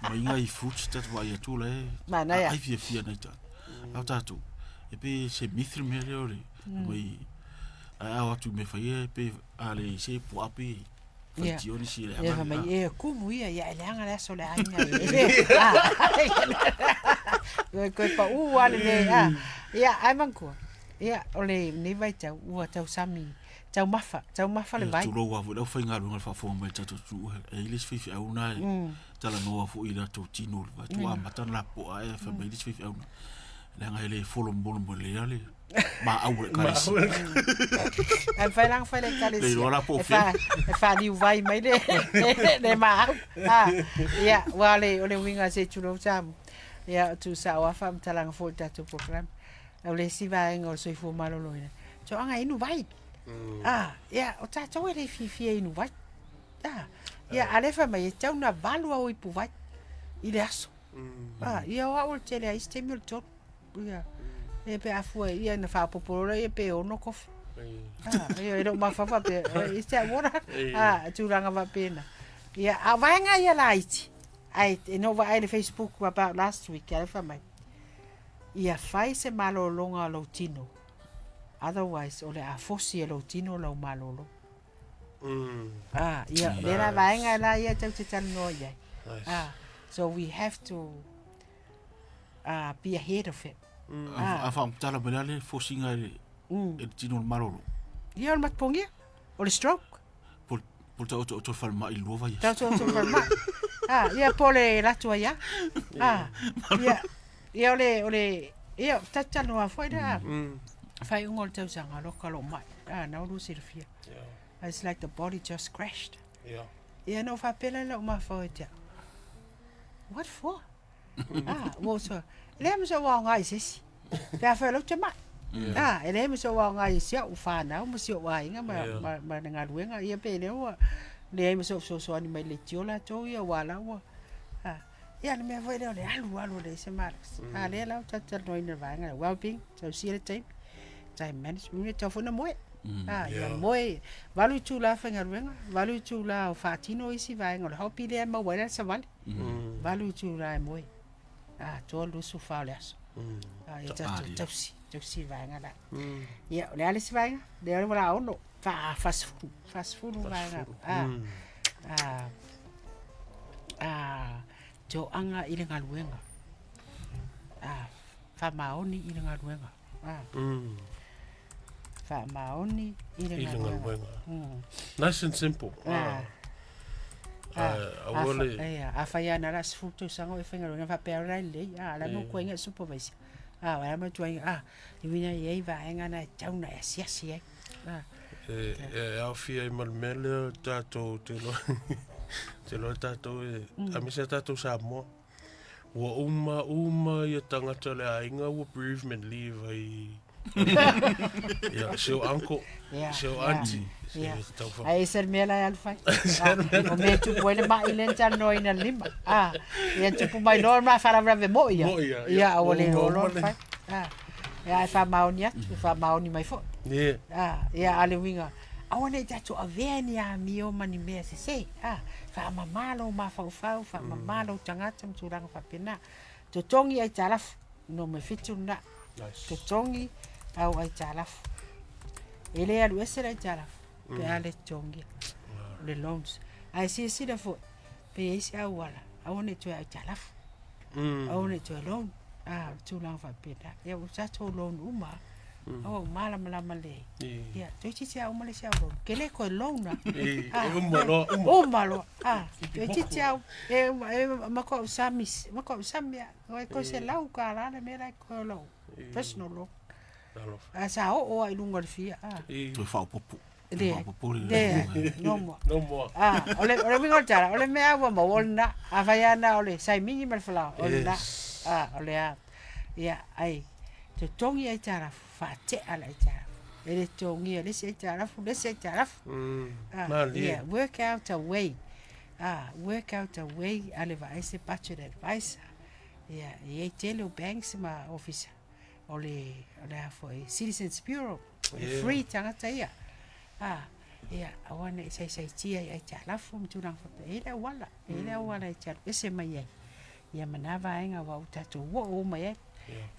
Mai ngai fruits tatou vaai atu la e. Manaia. Ai fiafia nai tagata. A o tatou, e pe se myth le mea lea o le mai ae ao atu i mea fai e pe a le se puaa pe Ia. faitio nisi le Ia aga. fai mai, e kumu ia, ia e leaga le aso o le aiga e. Ah. Koe koe pau a le ah. Ia, ai manatua. Ia, o le nei vaitau, ua tausami, taumafa, taumafa le vai. Tulou lava foi le aufaigaluega i le faafofoga mai i le tatou atunuu e i ai le isi faifeau na e talanoa foi i latou tino i le vaeatu ua amata ona lapopoa ae fai mai le isi faifeau na leaga e le folomolo molea le maau o le ekalesia. Ae mafai la ona fai le Le iloa la po o ekalesia e fea. fa e faaliu vai mai le le maau. Ah, ia, ua le o le uiga se i tulou Samoa. Ia, o tuusao lava faamatalaga foi i le tatou program. O le isi vaega o le soifua maloloina, toaga e inu vai. Ah, ia, o tatou e le fiafia e inu vai. Ah, ia, a lea fai mai, e tatau ona valu au ipu vai i le aso. Ah, ia o au o le tele a isi taimi o le tolu. Ia, ia pe a fua ia na faaopoopo loa lea pe ono kofi. Ah, ia e leo mafaufau faapea, is that water? Ah, tulaga faapena. Ia, a o vaega ia laiti. Ae e na ou vaai i le Facebook about last week, a lea fai mai, ia fai se malologa o lou tino. Otherwise, o le a fosi e lou tino lau malolo. Ah, ia, lea la vaega la ia tatou te talanoa i ai. Ah, so we have to be ahead of it. A faamatala mai la le fosiga e le e le tino o le malolo. Ia o le matapogia, o le stroke. Po Po ta oto oto falemai i le lua vaiaso. Taoto oto falemai. Ah, ia po le alu atu ai lava. Ah, ia, ia o le, o le, ia, tatou talanoa foi lea. Faaiuga o le tausaga, loka lou mai. Ah, na ua silafia. Yeah. It's like the body just crashed. Yeah. Ia na ou faapea lea i lou mafaufau ia te au, what for? Ah, ua ou soa, e leai ma sou aoga i se isi, pe afai o lea ou te mai. Ah, e leai ma sou aoga i si au fanau ma si ou aiga ma, Yeah. ma, ma le galuega, ia pe lea ua leai ma sou fesoasoani mai le leitio latou ia aua la ua, ah, ia le mea foi lea o le alu alu e leai se malosi. A lea la ua tatou talanoaina i le vaega lea, well-being, tausia le taimi, time management, e tatau foi ona moe. Ah, ia moe, 8 itula faigaluega, 8 itula o faatino isi vaega o le hobby lea e maua ai la le savali. 8 itula e moe. Atoa le 24 o le aso. Ah, ia tatou tausi, tausi le vaega la. Ia, o le a le isi vaega? Lea ua la 6, fa, 40, 40 vaega. Ah, ah, ah, toaga i le galuega. Ah, faamaoni i le galuega. Ah. Faamaoni i le I le galuega. galuega. Nice and simple. Ah. Ah, aua le... Ia, afai lava na o le 10 tausaga o e faigaluega faapea o la e lelei, a o la e mau tuaiga e supervisor. A o la e mau tuaiga, a, e uiga e i ai vaega na e tatau ona e asiasi ai. A. E, e aofia ai ma le mea lea tatou te iloa, te iloa tatou e, aemaise lava tatou Samoa. Ua uma uma ia tagata o le aiga ua bereavement leave ai ia si ou uncle, Ia, si ou ia, auntie. ia. Se tau wha- Ae ese le mea la e alu fai. Ah, o mea e tupu ai le mai lea na talanoaina i le lima. Ah, ia tupu mai loa le ma faalavelave moi ia. Moi ia, ia. Ia, ua le Ua iloa uma loa le le- fai. Ah, ia, ae faamaoni atu, e faamaoni mai foi. Yeah. Ah, ia, a le uiga, aua ne i tatou avea ni amio ma ni mea sese. Ah, faamama lou mafaufau, faamama lou tagata ma tulaga faapena. Totogi aitalafu, nome 7 lena. Nice. Totogi au aitalafu. E le alu ese le aitalafu, pe a le totogia. O le loans. Ae silasila foi, pe i ai se auala, aua ne i toe aitalafu. Aua ne i toe loan. Ah, o le tulaga faapena. Ia ua tatou loan uma lava. Aua ua malamalama lelei. Ia, toeitiiti lava uma le isi au loan. Ke le koe loan lava. E, Ah. e uma loa, uma. Uma loa. Ah, toeitiiti lava e uma, e matua sami, matua sami lava. Ua toe $100 le mea la e toe o lou personal loan. Talofa. Ae sa oo lava i luga o le fia. Ah. E, Toe faaopoopo. Toe Leai. faaopoopo le Leai, no more. no more. Ah, o le, o le uiga o le tala, o le mea ua maua o lena. Afai lava na o le saimigi ma le falaoa, o lena. Yes. Ah, o le a. Ia, ai, totogi aitalafu, faatea le aitalafu. E le totogia le isi aitalafu, le isi aitalafu. Ah, Malie. yeah, work out a way. Ah, work out a way a le vaai se budget advisor. Ia, e i ai tele o banks ma ofisa o le, o le a foi, Citizens Bureau. E Yeah. free tagata ia. Ah, ia, aua ne i saisaitia i aitalafu ma tulaga faapea. E i ai le auala, e i ai le auala e te alu ese mai ai. Ia ma na vaega aua ua tatou oo uma i ai.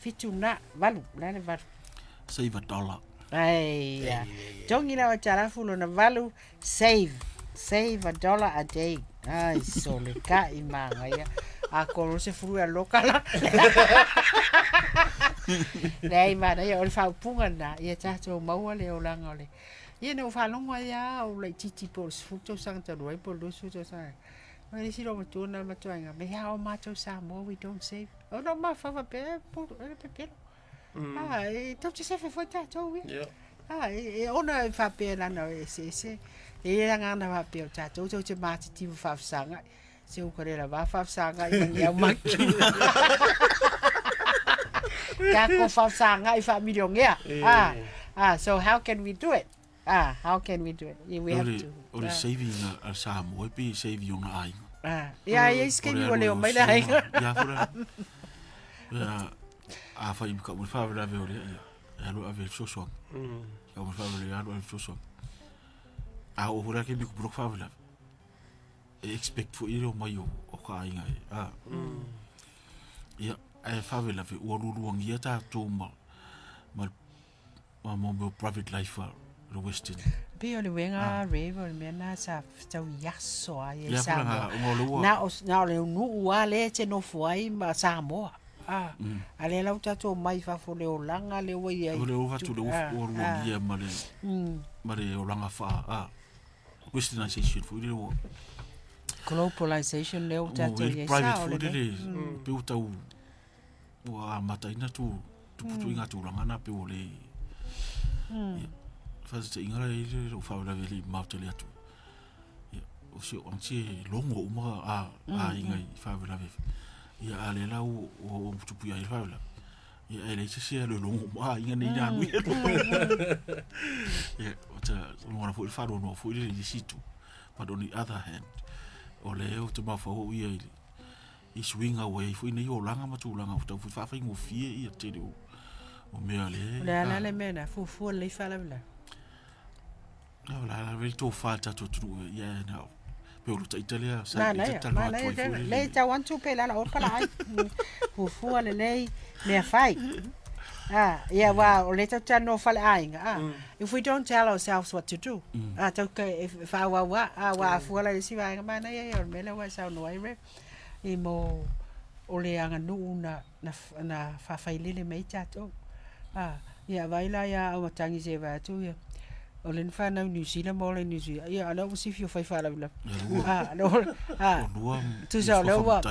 7 na, 8, o le a le 8? Save a dollar. Ai, ia. Togi lau aitalafu lona 8, save. Save a dollar a day. Ai, sole kai magaia. A kolo se furu e aloka la. Leai manaia, o le faaupuga lena, ia tatou maua le olaga o le. Ia na ou faalogo ai lava o laitiiti po o le 10 tausaga talu ai po o le 20 tausaga. O le isi loomatua lena ma matuaiga, me a o matou Samoa we don't save. O lou mafaufau faapea, e pulu, e le pepelo. Ah, e tou te sefe foi tatou ia. Yeah. Ah, e ona e faapea lana o eseese. E i ai le agaga faapea o tatou tou te matitimu faafesagai. Se uka le lava faafesagai ma ni au maki. Takou faafesagai faamilionea. Ah, ah, so how can we do it? Ah, how can we do it? Yeah, we O have le, to. o le Ah, saving a le Samoa e pei e save i ona aiga. ah. Ia, ia isi O le kaimi ua alu le ai o o mai le si aiga. ona- Ia, foi la. Ia, afai ma kau ma le faalavelave o lea, ia, e alu e ave i le fesoasoani. Kau ma le faalavelave e alu e ave i le fesoasoani. A oo foi la le taimi e kupu loa faalavelave. E expect foi le omai o, o ka aiga e. A. Ia, ae faalavelave ua lualuagia tatou ma, ma, ma mo mea o private life a le western. Pei o le uiga Rev o le mea lena sa tau i aso lava ia i Ia, foi Samoa. laga, ona o le ua- Na o, na o le nuu lava lea e te nofo ai ma Samoa. Ah, a lea la ua tatou omai i fafo o le olaga lea ua i ai. O le ua fatu le ua Ah, ua luagia ma le, mm, ma le olaga faa, a. Westernization foi lele ua Globalization lea ua tatou i ai private sao foi lelei. lele pe ua tau ua amataina tu tuputuiga tulaga na pe ua le ia faataitaiga la e i ai lou faalavelave e le i mamao tele atu ia o si ou aunty e logo uma a aiga i faalavelave ia a o lea la ua ua tupu ia i le faalavelave ia ae leai se isi e alu e logo uma aiga nei na alu ia o ta lagona foi le faanoanoa foi lele i le isi itu. But on the other hand, o lea ou te mafaufau au ia i le i suiga ua i ai foi nei olaga ma tulaga ua tau foi faafaigofie ia tele o, o mea le O le a la le mea na fuafua lelei faalavelave. O la la le tofa le tatou atunuu ia na pe o lo taita lea sa Manaia, talanoa atu manaia ai foi tele. le Lei tau atu pe lala o pala ai. Fuafua lelei mea fai. Ah, ia wa o le tau talanoa faleaiga. Ah, if we don't tell ourselves what to do, ah, tau ke e faaauau ah, ua afua la i le isi vaega manaia ia o le mea lea ua e saunoa ai Rev i mo o le aganuu na na na faafailele mai ai tatou. Ah, ia vaai la ia au matagi se i vaai atu ia o lea na fanau i Niu Sila ma ola i Niu Sila, ia a o lea ua silafia o fai faalavelave. Ah, ah, tusa o lea ua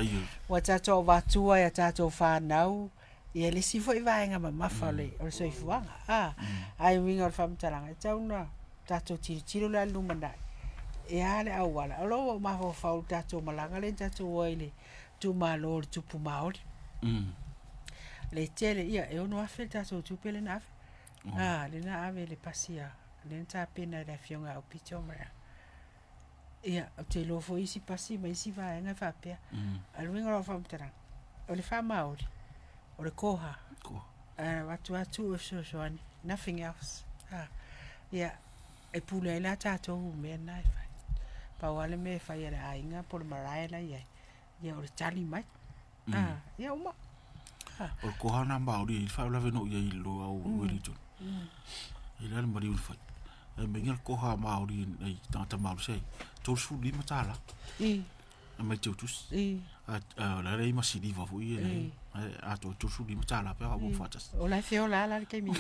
ua tatou avatua i a tatou fanau ia le isi foi vaega mamafa o le o le soifuaga. Ah, ae uiga o le faamatalaga, e tatau ona tatou tilotilo la i le lumanai, e a le auala. O lou mafaufau i le tatou malaga lea na tatou o ai i le itumalo o le Tupu Maori. Le tele, ia e $6,000 le tatou tupe lea na ave. Ah, lea na ave i le pasi a, lea na tapena e le afioga ia Aupito ma le, ia, ou te iloa foi isi pasi ma isi vaega e faapea. A o le uiga o lau faamatalaga, o le faamaori, o le koha, a avatu lava tuu e fesoasoani, nothing else. Ah, ia, e pule ai la tatou i mea na e fai. Pau lava le mea e fai a le aiga po o le malae la e i ai, ia o le tali mai. Ah, ia uma. O le koha na Māori i le faalavelave no ia i loa o Wellington. I le ale maliu le fai. E meinga le koha a Māori nei tangata Māori sei. 35 tāla. I. A mai teu tusi. I. A, a la lei ma siliva foi e lei. A to 35 tāla pe a ua whātasi. O la e feola ala le taimi.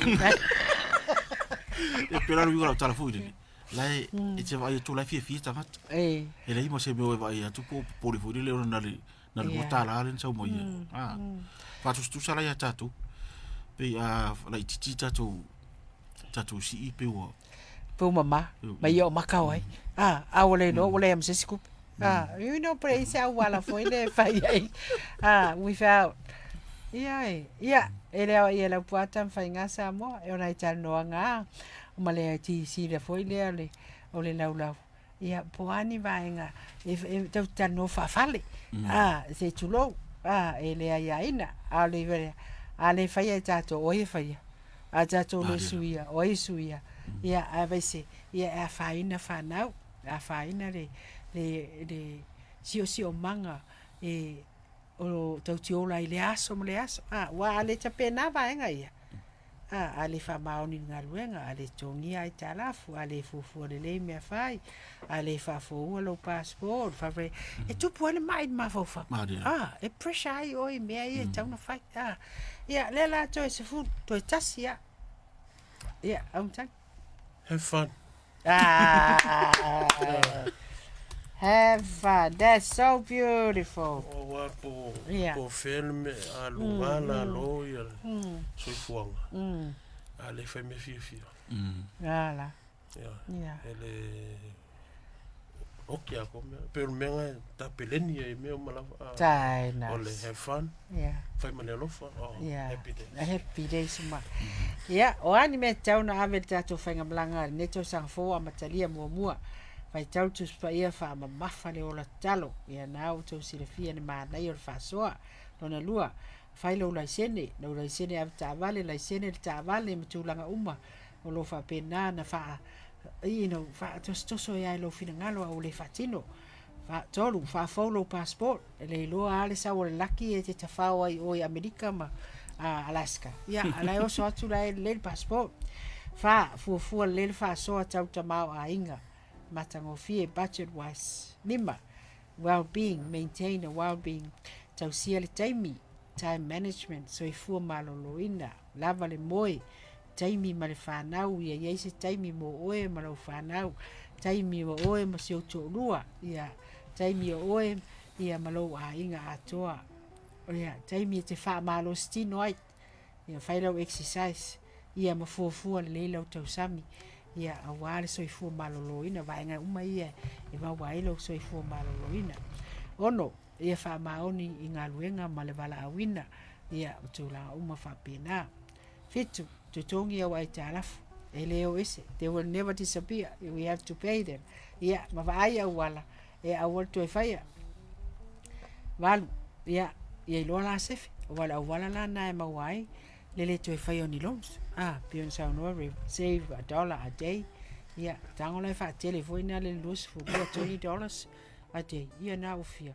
E pera ru i tala foi le. La e e te vai atu la e fiafia tangata. E. E leai ma se mea e vaai atu po o popole foi lele ona na le na le $2 le na sau mai ai. Ah. Faatusatusa la ia tatou. Pei a laitiiti tatou tatou sii pei ua Pei ua mama mai ia o maka o ai. Ah, a ua le iloa ua leai ma se isi tupe. Ah, you know pe i se auala foi lea e fai ai. Ah, without. Ia e, ia, e le aoaia e Laupua Tamafaiga Samoa, e ona i talanoaga a, ma le silasila foi lea o le, o le laulau. Ia, po o a ni vaega e, e tatou te talanoa faafale, a, se i tulou, a, e le aiaina, a o le, a le faia e tatou, o ai e faia? A tatou le suia, o ai e suia? Ia, aemaise, ia e afaina fanau, e afaina le, le, le siosiomaga e o tau te ola ai i lea aso ma lea aso. A, aua a le tapena vaega ia, a, a le faamaoni i le galuega, a le totogia aitalafu, a le fuafua lelei mea fai, a le faafoua lou passport, faafe, e tupu ai le mai i le mafaufau. A, e pressure ai oe i mea ia e tatau ona fai. A, ia, lea la toe 10, toe tasi lava. Ia, Aumatagi. Have fun. Ah, have fun. That's so beautiful. O wā po, Yeah. po whea le mea, a luga la lo ia le soifuaga. A le fai mea fiafia. Ala. Ia. Yeah. E le oki a ko mea. Pe o le mea ngai tapeleni ai mea uma lava. A, Tai o le nice. have fun. Yeah. Fai ma le alofa. Oh, Yeah. happy days. Happy days uma. Ia, o a ni mea tatau ona ave i le tatou faigamalaga i lenei tausaga fou amatalia muamua. Faitau le Tusi Paia faamamafa le ola tatalo. Ia na ua tou silafia le manaia o le faasoa. Lona lua, fai lou laisene, lou laisene avetaavale, laisene le taavale ma tulaga uma o lo o faapena ona faa, you know, faatosotoso ai lava i lou finagalo a ua le faatino. Faatolu, faafou lou passport, e le iloa lava le sau o le laki e te tafao ai i o i Amerika ma Alaska. Ia, a la e oso atu la e lelei le passport. Fa, fuafua lelei le faasoa tau tamaoaiga, matagofie, budget wise. Lima, well-being, maintain a well-being, tausia le taimi, time management, soifua maloloina, lava le moe, Taimi ma le fanau, ia i ai se taimi mo oe ma lau fanau, taimi o oe ma si ou toalua, ia, taimi o oe ia ma lou aiga atoa. Ia, taimi e te faamalositino ai, ia fai lau exercise, ia ma fuafua lelei lau tausami, ia aua le soifua maloloina, vaega uma ia e maua ai lou soifua maloloina. 6, ia faamaoni i galuega ma le valaauina, ia ma tulaga uma faapena. 7, totogi au aitalafu, e le o ese, they will never disappear, we have to pay them. Ia, ma vaai auala, e aua le toe faia. 8, ia, ia iloa la sefe, aua o le auala la lena e maua ai le le toe faia o ni loans. Ah, pei ona saunoa Rev, save a dollar a day. Ia, tago la e faatele foi na le 22, $20 a day. Ia na ua fia.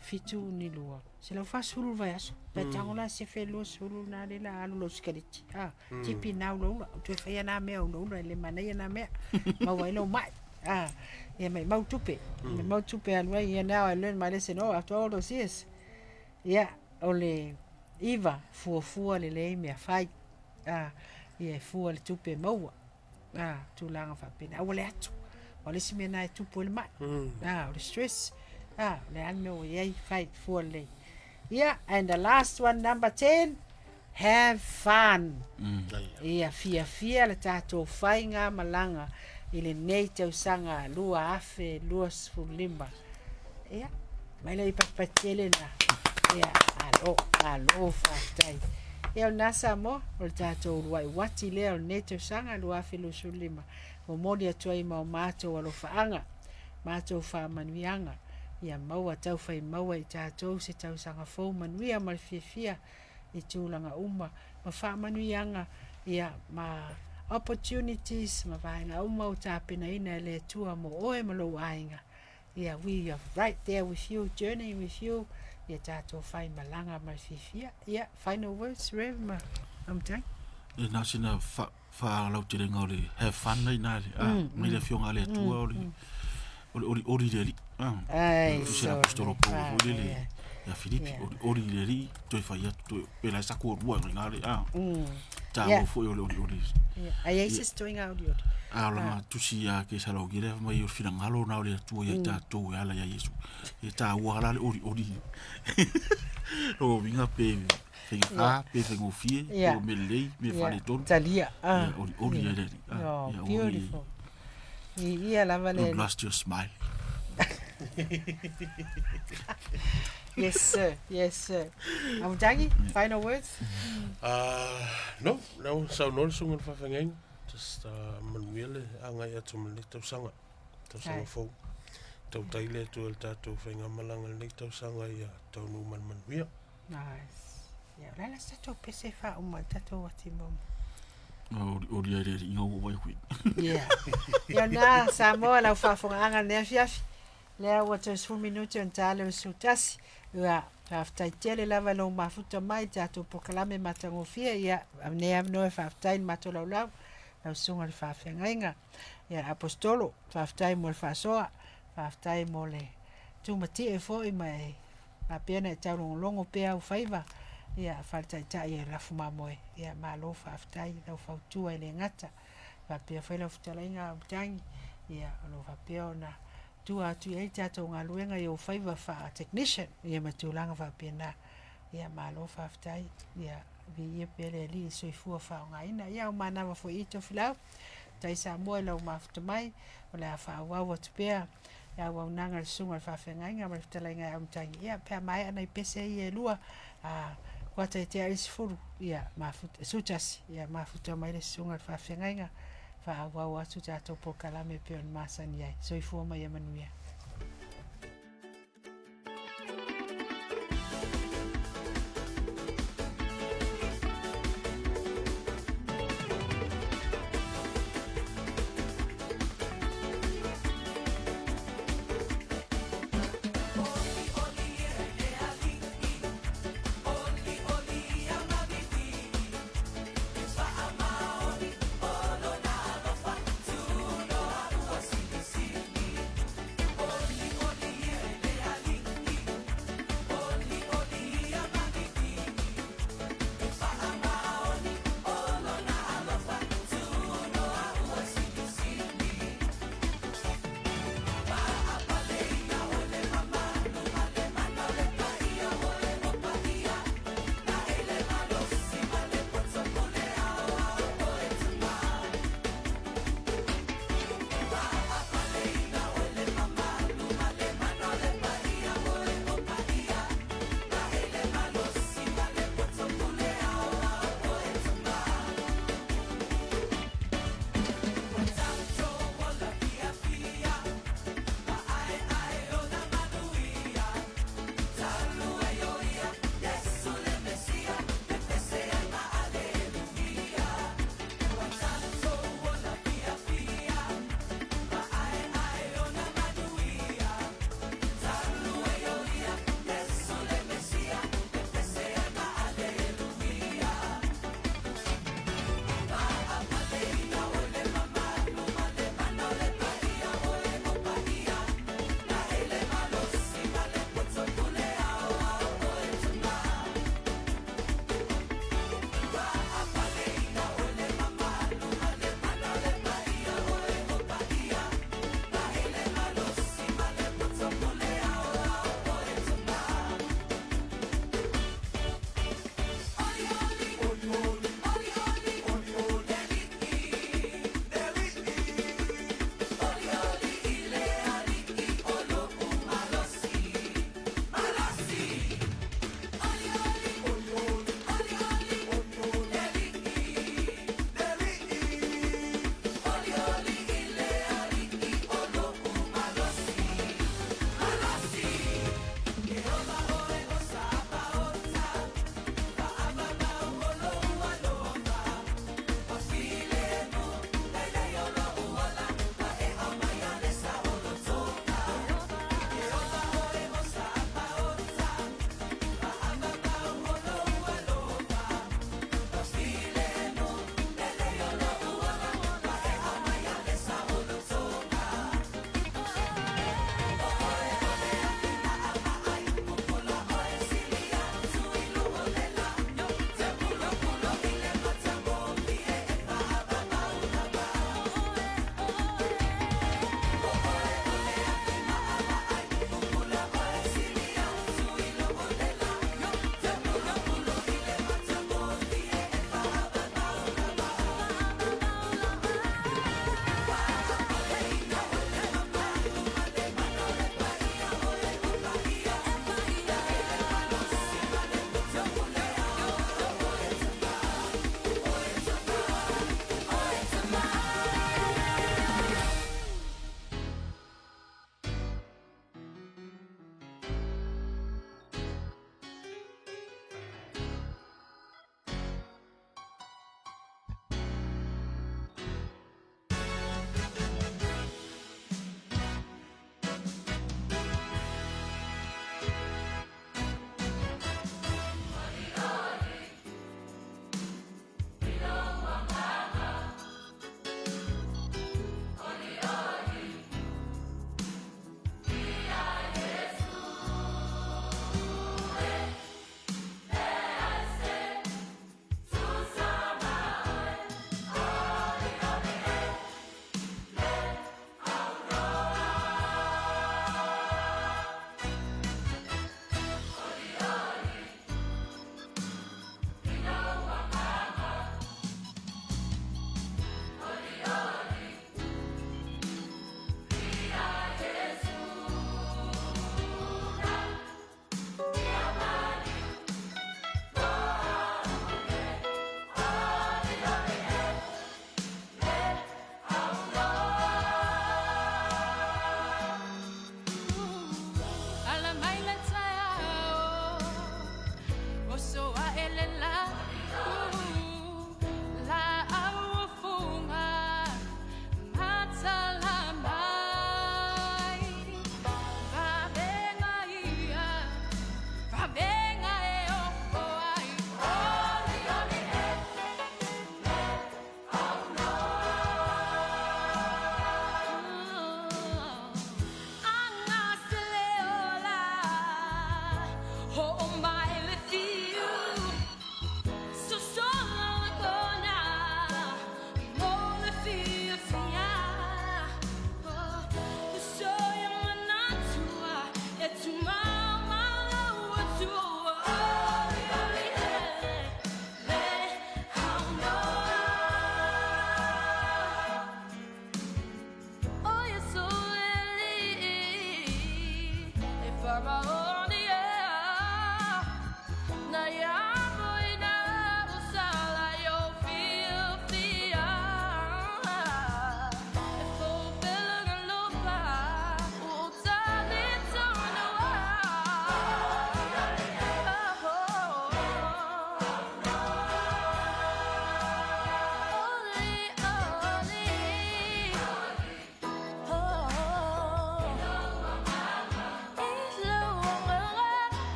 7 ni 2, 140 le vaiaso. Pe tago la sefe 20 na le la alu lou sikaleti. Ah, tipi na ulaula. O toe faia na mea ulaula e le manaia na mea. Maua ai lou mai. Ah, ia maimau tupe. Maimau tupe alu ai. Yeah, now I learned my lesson. Oh, after all those years. Ia, o le 9, fuafua lelei mea fai. Ah, ia e fua le tupe e maua. Ah, tulaga faapena. Aua le atu. O le isi mea na e tupu ai le mai. Ah, o le stress. Ah, o le a le mea ua i ai, fai, fua lelei. Ia, and the last one, number 10, have fun. Ia fiafia le tatou faigamalaga i lenei tausaga 2025. Ia, mai lea i patipati tele na. Ia, malo, malo faafetai. Ia, o lena Samoa, o le tatou uluai uati lea o lenei tausaga 2025. Momoli atu ai ma o matou alofaaga, matou faamanuiaga, ia maua taufai maua i tatou se tausaga fou manuia ma le fiafia i tulaga uma ma faamanuiaga, ia, ma opportunities ma vaega uma ua tapenaina e le Atua mo oe ma lou aiga. Ia, we are right there with you, journey with you, ia tatou faimalaga ma le fiafia. Ia, final words, Rev ma Amtai. E na sina fa faalautelega o le have fun ai na le a mai le afioga a le Atua o le o le olioli i le Alii. Ai, Tusi le apostolo Paulo foi lele ia Filipi, olioli i le Alii, toe fai atu, toe pe la e saku o lua i le a. Taua foi o le olioli. Ai ai se isi ituaiga olioli. A o lana tusi ia Kesalonike lea fai mai o le finagalo na o le Atua ia i tatou e ala ia Iesu. E taua la le olioli. Lona uiga pe faigata, pe faigofie, pe o mea lelei, mea faaletonu. Talia. Ia olioli ai le Alii. Oh, beautiful. Viia lava le Don't lost your smile. Yes sir, yes sir. Amutangi, final words? No, no, saunoa le susuga i le faafeagaiga. Just manuia le agai atu ma lenei tausaga, tausaga fou. Tautai le Atua i le tatou faigamalaga i lenei tausaga ia taunuu ma le manuia. Nice. Ia, o le a la se tatou pese e faauma ai le tatou ati momo? Olioli ai le alii ua vai hui. Ia. Ia na Samoa lau faafogaaga lenei afiafi. Lea ua toe 10 minute ona ta lea o le 11. Ia, faafetai tele lava i lou mafuta mai i le tatou polokalame matagofie. Ia, lenei avanoa e faafetai i le matou laulau, lau susuga i le faafeagaiga. Ia, Aposetolo, faafetai mo le faasoa, faafetai mo le tumatie foi ma e faapea ona e taulogologo pea au faiva, ia, faletaitai e lafu mamoe. Ia, malo faafetai i lau fautua e le gata, faapea foi lau fetalaiga Autagi, ia, o lo o faapea ona tua atu i ai le tatou galuega i ou faiva faa-technician, ia ma tulaga faapena. Ia, malo faafetai. Ia, viia pea le Alii i le soifua faaaogaina. Ia, o manava foi i Tofilau, tai Samoa i lau mafuta mai, o le a faaauau atu pea le auaunaga a le susuga i le faafeagaiga ma le fetalaiga e Aumatagi. Ia, pe a maea nai pese ia e lua, a kuata i tea i le 10, ia, mafuta, 11, ia, mafuta mai le susuga i le faafeagaiga, faaauau atu tatou polokalame e pei ona masani ai. Soifua ma ia manuia.